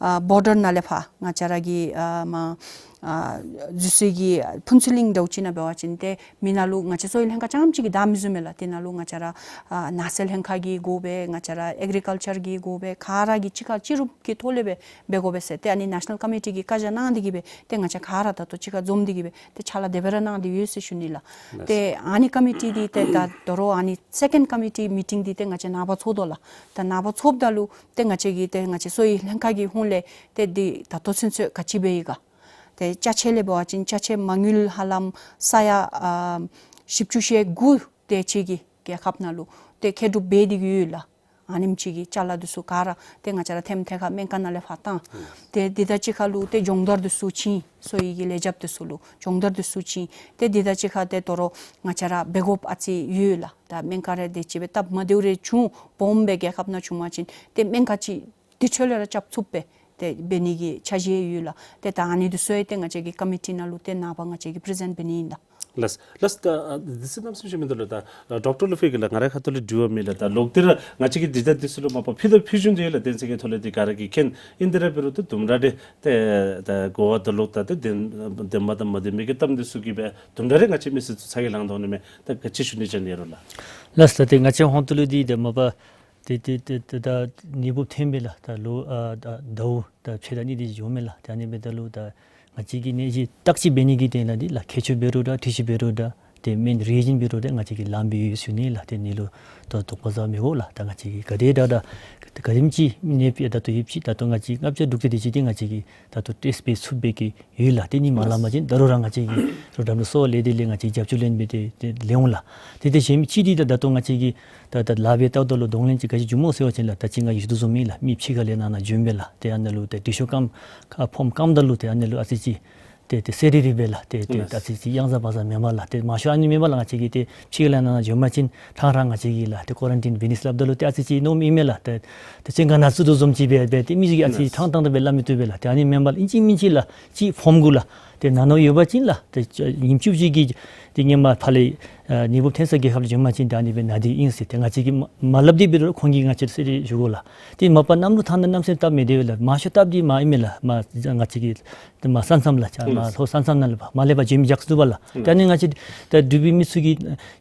ཨ་བོར་ཌར་ནང་ལས་ཕར་ང་བཅས་ར་གི་ཨ་མ་ཨ་འཛུལ་སའི་གི་ཕུན་ཚོགས་གླིང་འདྲཝ་ཅིག་ནང་འབད་བ་ཅིན་ཏེ་མི་ནང་ལུ་ང་བཅས་གསོ་བའི་ལྷན་ཁག་རྐྱངམ་ཅིག་གིས་བདའ་མི་བཟུང་མས་ལགས། དེ་ནང་ལུ་ང་བཅས་ར་ཨ་ནགས་ཚལ་ལྷན་ཁག་གི་དགོ་པས། ང་བཅས་ར་ཨེག་རི་ཀཱལ་ཅར་གྱི་དགོ་པས། ག་ར་གིས་གཅིག་ཁར་སྤྱི་རུབ་ཀྱི་ཐོག་ལས་སྦེ་འབད་དགོ་པས་ཟེར་ཏེ་ཨ་ནི་ནེ་ཤ་ནཱལ་ཀོ་མི་ཊི་གིས་བཀའ་རྒྱ་གནང་སྟེ་གིས་སྦེ་ཏེ་ང་བཅས་ག་ར་ད་ལྟོ་གཅིག་ཁར་འཛོམས་ཏེ་གིས་སྦེ་ཏེ་ཕྱག་ལཱ་དེ་སྦེ་ར་གནང་སྟེ་ཡོད་ཟེར་ཞུ་ནི་ལགས། ཏེ་ཨ་ནི་ཀོ་མི་ཊི་འདི་ཏེ་ད་དོ་རུང་ཨ་ནི་སེ་ཀེནཌ་ཀོ་མི་ཊི་མི་ཊིང་འདི་ཏེ་ང་བཅས་ནངས་པ་ཚོགས་དོ་ལགས། ད་ནངས་པ་ཚོགསཔ་ད་ལུ་ཏེ་ང་བཅས་ཀྱིས་ཏེ་ང་བཅས་གསོ་བའི་ལྷན་ཁག་གི་ཧོངས་ལས་ཏེ་འདི་ད་ལྟོ་ཚུན་ཚོད་ག་ཅི་འབད་ཡི་ག། ཏེ་ཅ་ཆས་ལས་འབད་བ་ཅིན་ཅ་ཆས་མ་དངུལ་ཧ་ལམ་ས་ཡ་ཨ་བཞི་བཅུ་ཞེ་དགུ་དེ་ཅིག་གིས་རྒྱལ་ཁབ་ནང་ལུ་ཏེ་མཁོ་སྒྲུབ་འབད་དེ་གིས་ཡོད་ལགས། ཨ་ནེམ་ཅིག་གི་ཅ་ལ་འདི་ཚུ་ག་ར་ཏེ་ང་བཅས་ར་ཐེམ་ཐེ་ཁར་སྨན་ཁང་ནང་ལས་ཕར་བཏང་། ཏེ་འདི་དང་གཅིག་ཁར་ལུ་ཏེ་སྦྱོང་བརྡར་འདི་ཚུ་བྱིན། གསོ་བའི་གི་ལས་བྱེདཔ་འདི་ཚུ་ལུ་སྦྱོང་བརྡར་འདི་ཚུ་བྱིན། ཏེ་འདི་དང་གཅིག་ཁར་ཏེ་དོ་རུང་ང་བཅས་ར་འབད་དགོཔ་ཨ་ཙི་ཡོད་ལགས། ད་སྨན་ཁང་རེ་དེ་ཅིག་སྦེ་སྟབས་མ་བདེཝ་རེ་བྱུང་སྦོམ་སྦེ་རྒྱལ་ཁབ་ནང་བྱུང་པ་ཅིན་ཏེ་སྨན་ཁང་ཅིག་དེ་ཚུ་ལས་ར་རྐྱབ་ཚུགསཔ་སྦེ་ཏེ་འབད་ནི་གི་འཆར་གཞི་ཡོད་ལགས། ཏེ་ད་ཨ་ནི་འདི་ཚུ་ཡང་ཏེ་ང་བཅས་ཀྱི་ཀོ་མི་ཊི་ནང་ལུ་ཏེ་ནངས་པ་ང་བཅས་ཀྱིས་པི་རི་ཛེནཊ་འབད་ནི་ཨིན་ལགས། ལགས་ལགས། ད་ཨ་དུས་ཚོད་གནམ་མེད་ས་མེད་མིན་འདུག་ལགས། ད་ཨ་ཌོག་ཊར་ལུ་ཕེབས་ཀྱི་ལགས། ང་རའི་ཁ་ཐུག་ལས་དྲི་བ་མེད་ལགས། ད་ལོག་སྟེ་ར་ང་བཅས་ཀྱི་འདི་ད་འདི་ཚུ་ལུ་མ་པ་ཕུལ་དང་ཕུལ་བཞིན་དུ་ཡོད་ལགས། དེ་ཚུ་གི་ཐོག་ལས་འདི་ག་ར་གིས་མཁྱེན། ཨིན་ཏེ་ར་འབད་རུང་ད་དུམ་གྲ་རེ་ཏེ་ད་གོ་བ་ད་ལོག་ད་ཏེ་བདེན་བདེན་པ་དང་མ་བདེན་པའི་གི་གཏམ་འདི་ཚུ་གིས་སྦེ་དུམ་གྲ་རེ་ང་བཅས་མི་སེར་ཚུ་ཚ་གྱང་ལང་དོ་ནི་མས། ད་ག་ཅི་ཞུ་ནི་ཅིག་ཨིན་རུང་ལགས། ལགས་ད་ཏེ་ང་བཅས་ཧོངས་ཏོ་ལུ་འདི་ད་མ་པ་ཏེ་ཏེ་ཏེ་ཏེ་ད་ནད་འབུབ་ཐོན་པས་ལགས། ད་ལོ་ཨ་ད་ཟླཝ་ད་ཕྱེད་དང་གཉིས་འདི་འགྱོཝ་མས་ལགས། ཏེ་ཨ་ནི་འབདཝ་ད་ལུ་ད་ང་བཅས་ཀྱིས་ནད་གཞི་བརྟག་དཔྱད་འབད་ནི་གི་དོན་ལས་འདི་ལགས་ཁྱད་ཆོས་འབད་རུང་ད་འདྲིས་ཅིག་འབད་རུང་ད་ཏེ་སྨན་རིགས་ཅན་འབད་རུང་ད་ང་བཅས་ཀྱིས་ལངམ་སྦེ་ཡོད་ཟེར་ཞུ་ནི་ལགས། ཏེ་ནད་ལུ་ད་དོགས་པ་ཟ་མི་དགོ་ལགས། ད་ང་བཅས་ཀྱིས་ག་དེ་དྲག་དྲག་ག་དེམ་ཅིག་ནད་པ་ད་ལྟོ་ཡོདཔ་ཅིག་ད་ལྟོ་ང་བཅས་ལྔ་བརྒྱ་དྲུག་ཅུ་དེ་ཅིག་འདི་ང་བཅས་ཀྱིས་ད་ལྟོ་ཊེསཊ་འབད་ཚུགསཔ་འབད་གེ་ཡོད་ལགས། ཏེ་ནི་མ་ལངམ་ཅིན་ད་རུང་ར་ང་བཅས་ཀྱིས་རོགས་རམ་ལུ་གསོ་བ་ལས་སྡེ་ལས་ང་བཅས་རྒྱབ་སྐྱོར་ལེན་སྦེ་ཏེ་ཏེ་ལེན་འོང་ལགས། ཏེ་ཏེ་གཞན་མི་ཅིག་འདི་ད་ད་ལྟོ་ང་བཅས་ཀྱིས་ད་ད་ལཱ་འབད་ལྟཝ་ད་ལུ་གདོང་ལེན་ཅིག་ག་ཅི་བྱུངམ་སྨོ་ཟེར་བ་ཅིན་ལགས། ད་ཅི་ང་གིས་ཞུ་དོ་བཟུམ་ཨིན་ལགས། མི་ཕྱི་ཁ་ལས་ནང་ན་འབྱོནམ་སྦེ་ལགས། ཏེ་ཨ་ནཱ་ལུ་ཏེ་དྲི་ཤོག་རྐྱངམ་ཨ་ཕོརམ་རྐྱངམ་ད་ལུ་ཏེ་ཨ་ནཱ་ལུ་ཨ་ཙི་ཅིག་ཏེ་ཏེ་གསལ་རི་རི་སྦེ་ལགས། ཏེ་ཏེ་ཨ་ཙི་ཅིག་གཡང་ཟ་བག་ཟ་མེན་པར་ལགས། ཏེ་མང་ཤོས་ཨ་ནི་མེན་པར་ལགས། ང་བཅས་ཀྱིས་ཏེ་ཕྱི་ཁ་ལས་ནང་ན་འབྱོན་པ་ཅིན་ཕྲང་ཕྲང་ང་བཅས་ཀྱིས་ལགས་ཏེ་ཀོ་རན་ཊིན་འབད་ནི་སླབ་ད་ལུ་ཏེ་ཨ་ཙི་ཅིག་མནོཝ་ཨིན་མས་ལགས། ཏེ་ཏེ་སྤྱན་སྔར་ནང་བཙུགས་དོ་བཟུམ་ཅིག་སྦེ་སྦེ་ཏེ་མི་ཅིག་གིས་ཨ་ཙི་ཕྲང་ཕྲང་དེ་སྦེ་སླབ་མི་བཏུབ་པས་ལགས། ཏེ་ཨ་ནི་མེན་པར་ཨིན་ཅི་མིན་ཅི་ལགས་ཅིག་ཕོརམ་གུ་ལགས་ཏེ་ནང་ན་ཡོད་པ་ཅིན་ལགས་ཏེ་ཉིནམ་བཅུ་བཞི་གི་ཏེ་ཧེ་མ་ཕར་ལས་ཨ་ནད་འབུབ་ཐོན་ས་རྒྱལ་ཁབ་ལུ་འབྱོན་པ་ཅིན་ད་ཨ་ནི་སྦེ་ན་སྟེ་ཨིན་ཟེར་ཏེ་ང་བཅས་ཀྱིས་མ་མ་སླབ་སྟེ་འབད་རུང་ཁོང་གིས་ང་བཅས་ལུ་གསལ་རི་ཞུ་དགོ་ལགས། ཏེ་མ་པ་གནམ་ལུ་ཐང་ན་གནམ་མེད་ས་མེད་སྟབས་མི་བདེ་བས་ལགས། མང་ཤོས་སྟབས་འདི་མ་ཨིན་མས་ལགས། མ་ང་བཅས་ཀྱི་ཏེ་མ་ས་མཚམས་ལགས་ཅ་མ་ལྷོ་ས་མཚམས་ནང་ལས་ཕར་མ་ལས་ཕར་འབྱོན་མི་རྒྱ་མཚོ་ལུ་ཕར་ལགས། ཏེ་ཨ་ནི་ང་བཅས་ད་འབྲུག་པའི་མི་ཚུ་གིས་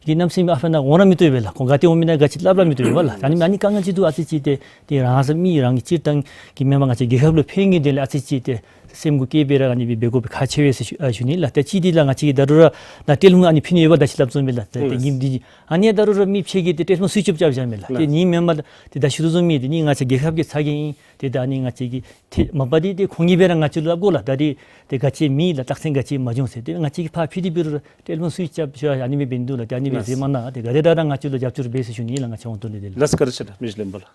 གིས་གནམ་མེད་ས་མེད་ཨ་ཕར་ནང་འོང་ར་མི་བཏུབ་པས་ལགས། ཁོང་ག་ཏེ་འོང་མི་ན་ག་ཅི་སླབ་ར་མི་བཏུབ་པས་ལགས། ད་ཨ་ནི་ཨ་ནི་དཀའ་ངལ་ཅིག་འདུག། ཨ་ཙི་ཅིག་ཏེ་ཏེ་རང་སོའི་མི་རང་གི་སྤྱིར་བཏང་གི་མེན་པར་ང་བཅས་རྒྱལ་ཁབ་ལུ་ཕན་གྱི་དོན་ལས་ཨ་ཙི་ཅིག་ཏེ་སེམས་གུ་བསྐྱེད་སྦེ་ར་ཨ་ནི་སྦེ་འབད་དགོ་པའི་ཁག་ཆེ་བས་ཟེར་ཞུ་ཨ་ཞུ་ནི་ལགས། ཏེ་གཅིག་འདི་ལགས་ང་བཅས་ཀྱིས་ད་རུང་ར་ནཱ་ཊེ་ལི་ཕོན་ཨ་ནི་ཕུལ་ནི་ཡོདཔ་ད་ཅིག་སླབ་བཟུམ་སྦེ་ལགས། ཏེ་ཏེ་ཨིན་ཏེ་ཨ་ནི་ད་རུང་ར་མི་ཕྱེད་ཀྱིས་ཏེ་ཊེ་ལི་ཕོན་སུའིཆ་ཨོཕ་རྐྱབ་བཞག་མས་ལགས། ཏེ་ཨ་ནི་མེན་པར་ཏེ་ད་ཞུ་དོ་བཟུམ་མི་འདི་ནི་ང་བཅས་རྒྱལ་ཁབ་ཀྱི་ཚ་གྱང་ཨིན། ཏེ་ད་ཨ་ནི་ང་བཅས་ཀྱིས་ཏེ་མ་པ་འདི་ཏེ་ཁོང་གིས་སྦེ་ར་ང་བཅས་ལུ་སླབ་དགོ་ལགས། ད་འདི་ཏེ་ག་ཅི་མེད་ལགས། རྟགས་མཚན་ག་ཅི་མ་བྱུང་ཟེར། ཏེ་ང་བཅས་ཀྱིས་ཕར་ཕུལ་ཏེ་འབད་རུང་ར་ཊེ་ལི་ཕོན་སུའིཆ་ཨོཕ་ཞུ་ཨ་ནི་སྦེ་འབད་ནི་འདུག་ལགས། ཏེ་ཨ་ནི་སྦེ་ཟེར་མ་གནང་། ཏེ་ག་དེ་དྲག་དྲག་ང་བཅས་ལུ་རྒྱབ་སྐྱོར་འབད་ཟེར་ཞུ་ནི་ལགས། ང་བཅས་ཧོངས་ཏོ་ལས་འདི་ལགས། ལགས་བཀའ་དྲིན་ཆེ་ལགས། མི་རྗེ་བློན་པོ་ལགས།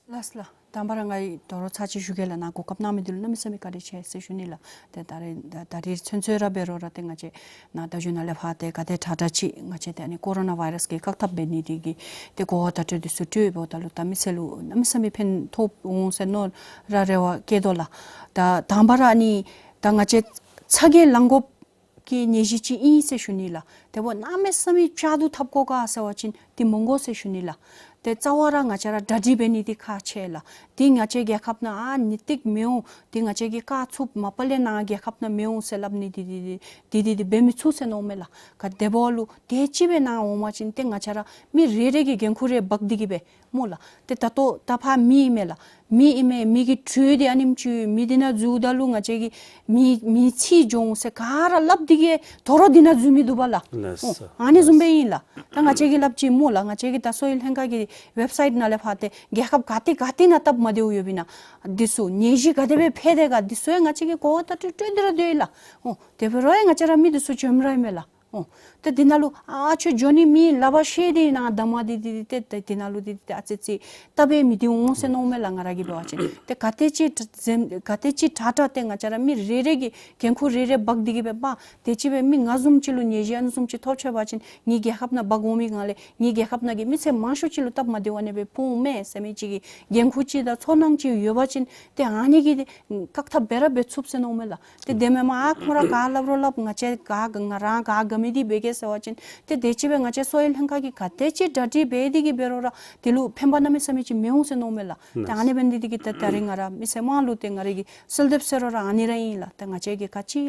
ལགས་ལགས། དང་པ་ར་ང་གིས་དོ་རུང་ཚར་གཅིག་ཞུ་གེ་ལགས། ནཱ་གོ་སྐབས་གནང་མི་འདི་ལུ་གནམ་མེད་ས་མེད་བཀའ་དྲིན་ཆེ་ཟེར་ཞུ་ནི་ལགས། ཏེ་ད་རེས་ད་ད་རིས་ཚུན་ཚོད་ར་འབད་རུང་ར་ཏེ་ང་བཅས་ནཱ་ད་གཞུང་ནང་ལས་ཕར་ཏེ་ག་དེ་དྲག་དྲག་ཅིག་ང་བཅས་ཏེ་ཨ་ནི་ཀོ་རོ་ན་བཱའི་རཱསི་གི་བཀག་ཐབས་འབད་ནི་འདི་གི་ཏེ་གོ་བ་བརྡ་སྤྲོད་འདི་ཚུ་སྤྲོདཔ་ད་ལུ་ད་མི་སེར་ལུ་གནམ་མེད་ས་མེད་ཕན་ཐོགས་འོང་ཟེར་མནོ་ར་རེ་བ་བསྐྱེད་དོ་ལགས། ད་དང་པ་ར་ཨ་ནི་ད་ང་བཅས་ཚ་གྱང་ལང་དགོཔ་གི་ནད་གཞི་ཅིག་ཨིན་ཟེར་ཞུ་ནི་ལགས། དེ་འབདཝ་གནམ་མེད་ས་མེད་བཅག་དུ་འཐབ་དགོ་ག་ཟེར་བ་ཅིན་འདི་མི་དགོ་ཟེར་ཞུ་ནི་ལགས། ཏེ་རྩ་བ་ར་ང་བཅས་ར་གྲ་སྒྲིག་འབད་ནི་འདི་ཁག་ཆེ་ལགས། འདི་ང་བཅས་རྒྱལ་ཁབ་ནང་ཨ་ནི་ཏིག་མི་འོང་། འདི་ང་བཅས་ཀྱིས་བཀག་ཚུགས། མ་པ་ལས་ནཱ་རྒྱལ་ཁབ་ནང་མི་འོང་ཟེར་སླབ་ནི་འདི་འདི་འདི་འདི་འདི་འདི་འབད་མི་ཚུགས་ཟེར་མནོཝ་མས་ལགས། ག་དེ་འབདཝ་ལུ་དེ་ཅིག་སྦེ་ནཱ་འོང་པ་ཅིན་ཏེ་ང་བཅས་ར་མི་རེ་རེ་གིས་འགན་ཁུར་རེ་འབག་སྟེ་གི་སྦེ་སྨོ་ལགས། ཏེ་ད་ལྟོ་ད་ཕར་མི་ཨིན་མས་ལགས། མི་ཨིན་མས། མི་གི་དྲོད་འདི་ཨ་ནེམ་ཅིག་ཡོད། མི་འདི་ནང་འཛུལཝ་ད་ལུ་ང་བཅས་ཀྱི་མི་མི་ཚེ་འགྱོ་འོང་ཟེར་ག་ར་སླབ་སྟེ་གི་དོ་རུང་འདི་ནང་འཛུལ་མི་འདུག་པ་ལགས། ལགས་སོ། ཨོ་ཨ་ནི་བཟུམ་སྦེ་ཨིན་ལགས། ད་ང་བཅས་ཀྱིས་སླབ་ཅི་སྨོ་ལགས། ང་བཅས་ཀྱིས་ད་གསོ་བའི་ལྷན་ཁག་གི་ཝེབ་སའིཊ་ནང་ལས་ཕར་ཏེ་རྒྱལ་ཁབ་ག་ཏེ་ག་ཏེ་ནང་སྟབས་མ་བདེཝ་ཡོདཔ་ཨིན་ན་འདི་ཚུ་ནད་གཞི་ག་དེ་སྦེ་འཕེལ་དེས་ག་འདི་ཚུ་ཡང་ང་བཅས་ཀྱིས་གོ་བ་བརྡ་སྤྲོད་སྤྲོད་དེ་ར་སྡོད་ཡི་ལགས། ཨོ་དེ་འབད་རུང་ཡང་ང་བཅས་ར་མི་འདི་ཚུ་འཇོན་ར་ཨིན་མས་ལགས། ཨོ། ཏེ་འདི་ནང་ལུ་ཨ་ཁྱོད་འགྱོ་ནི་མེད་སླབ་པ་ཤེས་ཏེ་ནཱ་ད་མ་འདི་འདི་འདི་ཏེ་ཏེ་འདི་ནང་ལུ་འདི་འདི་ཏེ་ཨ་ཙི་ཙི་སྟབས་མི་བདེཝ་འོང་ཟེར་མནོཝ་མས་ལགས། ང་ར་གིས་འབད་བ་ཅིན་ཏེ་ག་དེ་ཅིག་འཛེམ་ག་དེ་ཅིག་དྲག་དྲག་ཏེ་ང་བཅས་ར་མི་རེ་རེ་གིས་འགན་ཁུར་རེ་རེ་འབག་སྟེ་གི་སྦེ་འབག། དེ་ཅིག་སྦེ་མི་ང་བཟུམ་ཅིག་ལུ་ནད་གཞི་ཨ་ནི་བཟུམ་ཅིག་ཐོབ་ཆི་བ་ཅིན་ངེའི་རྒྱལ་ཁབ་ནང་འབག་འོང་མི་ནང་ལས་ངེའི་རྒྱལ་ཁབ་ནང་གི་མི་སེར་མང་ཤོས་ཅིག་ལུ་སྟབས་མ་བདེཝ་ཨ་ནི་སྦེ་ཕོག་འོང་མས་ཟེར་མི་ཅིག་གི་འགན་ཁུར་ཅིག་དང་ཚོར་སྣང་ཅིག་ཡོད་པ་ཅིན་ཏེ་ཨ་ནི་གི་བཀག་ཐབས་འབད་ར་འབད་ཚུགས་ཟེར་མནོཝ་མས་ལགས། ཏེ་དེ་མེན་པར་ཨ་ཁོང་ར་ག་སླབ་རུང་སླབ། ང་བཅས་ག་ང་རང་ག་དགའ་མི་འདི་འབད་གེ་ཟེར་བ་ཅིན་ཏེ་དེ་ཅིག་སྦེ་ང་བཅས་གསོ་བའི་ལྷན་ཁག་གིས་ག་དེ་ཅིག་གྲ་སྒྲིག་འབད་དེ་གི་འབད་རུང་ར་འདི་ལུ་ཕན་པ་གནམ་མེད་ས་མེད་ཅིག་མི་འོང་ཟེར་མནོཝ་མས་ལགས། ཏེ་ཨ་ནི་འབད་ནི་འདི་གིས་ཏེ་ད་རིས་ང་ར་མི་སེར་དམངས་ལུ་ཏེ་ང་ར་གིས་གསོལ་འདེབས་ཟེར་རུང་ར་ཨ་ནི་ར་ཨིན་ལགས། ཏེ་ང་བཅས་ཀྱིས་ག་ཅི་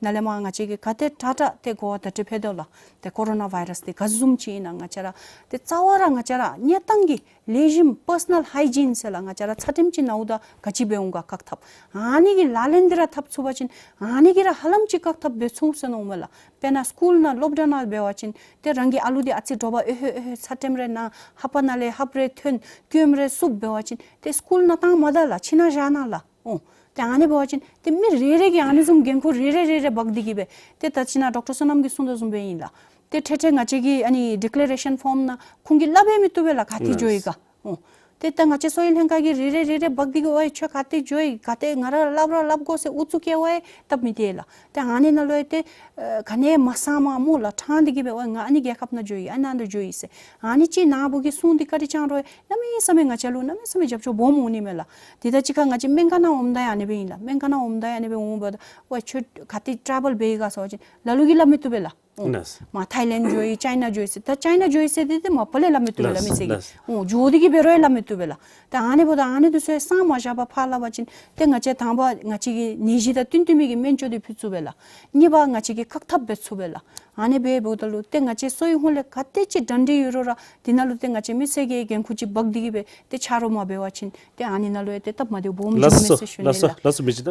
ནཱ་ལས་མར་ང་བཅས་ཀྱིས་ག་དེ་དྲག་དྲག་ཏེ་གོ་བ་བརྡ་སྤྲོད་འབད་དོ་ལགས། ཏེ་ཀོ་རོ་ན་བཱའི་རཱསི་འདི་ག་བཟུམ་ཅིག་ཨིན་ན་ང་བཅས་ར་ཏེ་རྩ་བ་ར་ང་བཅས་ར་གནས་སྟངས་ཀྱི་ལེགས་ཤོམ་པར་སོ་ནཱལ་ཧའི་ཇིན་ཟེར་ལགས། ང་བཅས་ར་ཚ་དྲོད་ཅིག་ནཝ་ད་ག་ཅི་འབད་འོང་ག་བཀག་ཐབས། ཨ་ནི་གི་ལག་ལེན་འདི་ར་འཐབ་ཚུགས་པ་ཅིན་ཨ་ནི་གིས་ར་ཧ་ལམ་ཅིག་བཀག་ཐབས་འབད་ཚུགས་ཟེར་མནོཝ་མས་ལགས། དཔེར་ན་སི་ཀུལ་ནང་སློབ་གྲྭ་ནང་འབད་བ་ཅིན་ཏེ་རང་གི་ཨ་ལུ་འདི་ཨ་ཙི་དྲོ་པ་ཨོ་ཧོ་ཨོ་ཧོ་ཚ་དྲོད་རེ་ན་ལྷ་པ་ནང་ལས་ལྷབ་རེ་ཐོན་སྐྱོམ་རེ་བཙུགས་འབད་བ་ཅིན་ཏེ་སི་ཀུལ་ནང་བཏང་མ་ད་ལགས། ཁྱིམ་ནང་བཞག་གནང་ལགས། ཨོ། ཏེ་ཨ་ནི་འབད་བ་ཅིན་ཏེ་མི་རེ་རེ་གིས་ཨ་ནི་བཟུམ་འགན་ཁུར་རེ་རེ་རེ་རེ་འབག་སྟེ་གི་སྦེ་ཏེ་ད་ཅི་ནཱ་ཌོག་ཊར་བསོད་ནམས་ཀྱིས་གསུངས་དོ་བཟུམ་སྦེ་ཨིན་ལགས། ཏེ་ཐད་ཐད་ང་བཅས་ཀྱི་ཨ་ནི་ཌི་ཀི་ལེ་རེ་ཤཱན་ཕོརམ་ནང་ཁོང་གིས་སླབ་ཡང་མི་བཏུབ་པས་ལགས། ག་ཏེ་འགྱོ་ཡི་ག། ཨོ། ཏེ་ད་ང་བཅས་གསོ་བའི་ལྷན་ཁག་གིས་རེ་རེ་རེ་རེ་འབག་སྟེ་གི་ཝའི་ཁྱོད་ག་ཏེ་འགྱོ་ཡི་ག་ཏེ་ང་ར་སླབ་ར་སླབ་དགོ་ཟེར་ཨུ་ཚུགས་བཀལ་ཝའི་སྟབས་མི་བདེ་ལགས། ཏེ་ཨ་ནི་ནང་ལུ་ཡང་ཏེ་ཨ་ག་ནི་མ་གསང་མ་སྨོ་ལགས་ཕྲང་སྟེ་གི་སྦེ་ཝའི་ང་ཨ་ནི་རྒྱལ་ཁབ་ནང་འགྱོ་ཡི་ཨ་ནཱ་ལུ་འགྱོ་ཡི་ཟེར་ཨ་ནི་ཅིག་ནཱ་བུ་གིས་གསུངས་ཏེ་བཀའ་དྲིན་བསྐྱང་རུང་ཡང་གནམ་མེད་ས་མེད་ང་བཅས་ལུ་གནམ་མེད་ས་མེད་རྒྱབ་སྐྱོར་སྦོམ་འོང་ནི་མས་ལགས། དེ་ད་ཅི་ཁ་ང་བཅས་སྨན་ཁང་ནང་འོངམ་ད་ཡང་ཨ་ནི་སྦེ་ཨིན་ལགས། སྨན་ཁང་ནང་འོངམ་ད་ཡང་ཨ་ནི་སྦེ་འོང་འབདཝ་ད་ཝའི་ཁྱོད་ག་ཏེ་ཊེ་བཱལ་འབད་ཡི་ག་ཟེར་བ་ཅིན་ལ་ལུ་གིས་སླབ་མི་བཏུབ་པས་ལགས། ཨོ། ལགས། མར་ཐའི་ལེནཌ་འགྱོ་ཡི་ཅའི་ན་འགྱོ་ཡི་ཟེར། ད་ཅའི་ན་འགྱོ་ཡི་ཟེར་འདི་ཏེ་མ་པ་ལས་སླབ་མི་བཏུབ་པས་ལགས། ལགས། མི་སེར་གྱིས། ལགས། ཨོ་འགྱོ་སྟེ་གི་འབད་རུང་ཡང་སླབ་མི་བཏུབ་པས་ལགས། ད་ཨ་ནི་འབདཝ་ད་ཨ་ནི་འདི་ཚུ་ཡང་གསང་མ་བཞག་པར་ཕར་སླབ་པ་ཅིན་ཏེ་ང་བཅས་དང་པ་ང་བཅས་ཀྱིས་ནད་གཞི་དང་བསྟུན་བསྟུན་མི་གི་སྨན་བཅོས་འདི་ཕུལ་ཚུགས་པས་ལགས། གཉིས་པ་ང་བཅས་ཀྱིས་བཀག་ཐབས་འབད་ཚུགས་པས་ལགས། ཨ་ནི་འབདཝ་ད་ལུ་ཏེ་ང་བཅས་གསོ་བའི་ཧོངས་ལས་ག་དེ་ཅིག་གྲ་སྒྲིག་ཡོད་རུང་ར་འདི་ནང་ལུ་ཏེ་ང་བཅས་མི་སེར་གྱིས་འགན་ཁུར་ཅིག་འབག་སྟེ་གི་སྦེ་ཏེ་ཆ་རོགས་མ་འབད་བ་ཅིན་ཏེ་ཨ་ནི་ནང་ལུ་ཡང་ཏེ་སྟབས་མ་བདེཝ་སྦོམ་འགྱོཝ་མས་ཟེར་ཞུ་ནི་ལགས། ལགས་སོ། ལགས་སོ། མི་རྗེ་ད་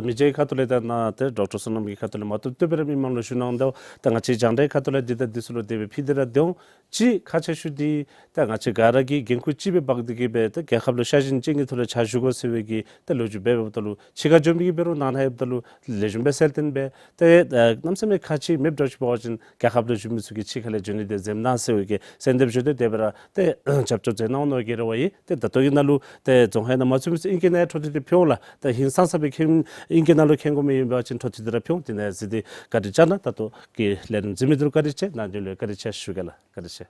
མི་རྗེ་གི་ཁ་ཐུག་ལས་ད་ནཱ་ཏེ་ཌོག་ཊར་བསོད་ནམས་ཀྱི་ཁ་ཐུག་ལས་མ་བཏུབ་བཏུབ་སྦེ་ར་མི་མང་ལུ་ཞུ་གནང་དོ། ད་ང་བཅས་རྒྱང་བསྒྲགས་ཁ་ཐུག་ལས་འདི་དང་འདི་ཚུ་ལུ་དེ་སྦེ་ཕུལ་ཏེ་ར་སྡོད་འོང་། ཅིག་ཁག་ཆེ་ཤོས་འདི་ད་ང་བཅས་ག་ར་གིས་འགན་ཁུར་ཅིག་སྦེ་འབག་སྟེ་གི་སྦེ་ད་རྒྱལ་ཁབ་ལུ་ཤ་ཞེན་ཅན་གྱི་ཐོག་ལས་ཕྱག་ཞུ་དགོ་ཟེར་བའི་གི་ད་ལོ་རྒྱུས་འབད་འབདཝ་ད་ལུ་ཕྱི་ཁར་འགྱོ་མི་གིས་འབད་རུང་ནང་ན་ཡོདཔ་ད་ལུ་ལེགས་ཤོམ་སྦེ་གསལ་སྟོན་འབད། ཏེ་ཨ་གནམ་མེད་ས་མེད་ཁག་ཆེ་མེདཔ་འདྲཝ་ཅིག་འབད་བ་ཅིན་རྒྱལ་ཁབ་ལུ་བཞུགས་མི་ཚུ་གིས་ཕྱི་ཁ་ལས་འགྱོ་ནི་དེ་འཛེམ་གནང་ཟེར་བའི་གི་གསོལ་འདེབས་ཞུ་སྟེ་དེ་སྦེ་ར་ཏེ་རྒྱབ་སྐྱོར་མཛད་གནང་མནོ་གི་རེ་བ་ཡོད། ཏེ་ད་ལྟོ་གི་ནང་ལུ་ཏེ་རྫོང་ཁའི་ནང་མ་ཚུད་མི་ཚུ་ཨིང་སྐད་ནང་ཡང་འཕྲོ་མཐུད་དེ་ཕུལ་འོང་ལགས། ཏེ་ཧིང་སངས་ས་སྦེ་མཁྱེན་ཨིང་སྐད་ནང་ལུ་མཁྱེན་དགོ་མི་ཨིན་པ་ཅིན་འཕྲོ་མཐུད་དེ་ར་ཕུལ་འོང་། དེ་ནང་གཟིགས་ཏེ་བཀའ་དྲིན་བསྐྱང་གནང་། ད་ལྟོ་གི་ལས་རིམ་གཟིགས་མི་འདི་ལུ་བཀའ་དྲིན་ཆེ། ནཱ་འདི་ལུ་བཀའ་དྲིན་ཆེ་ཞུ་གེ་ལགས། བཀའ་དྲིན་ཆེ།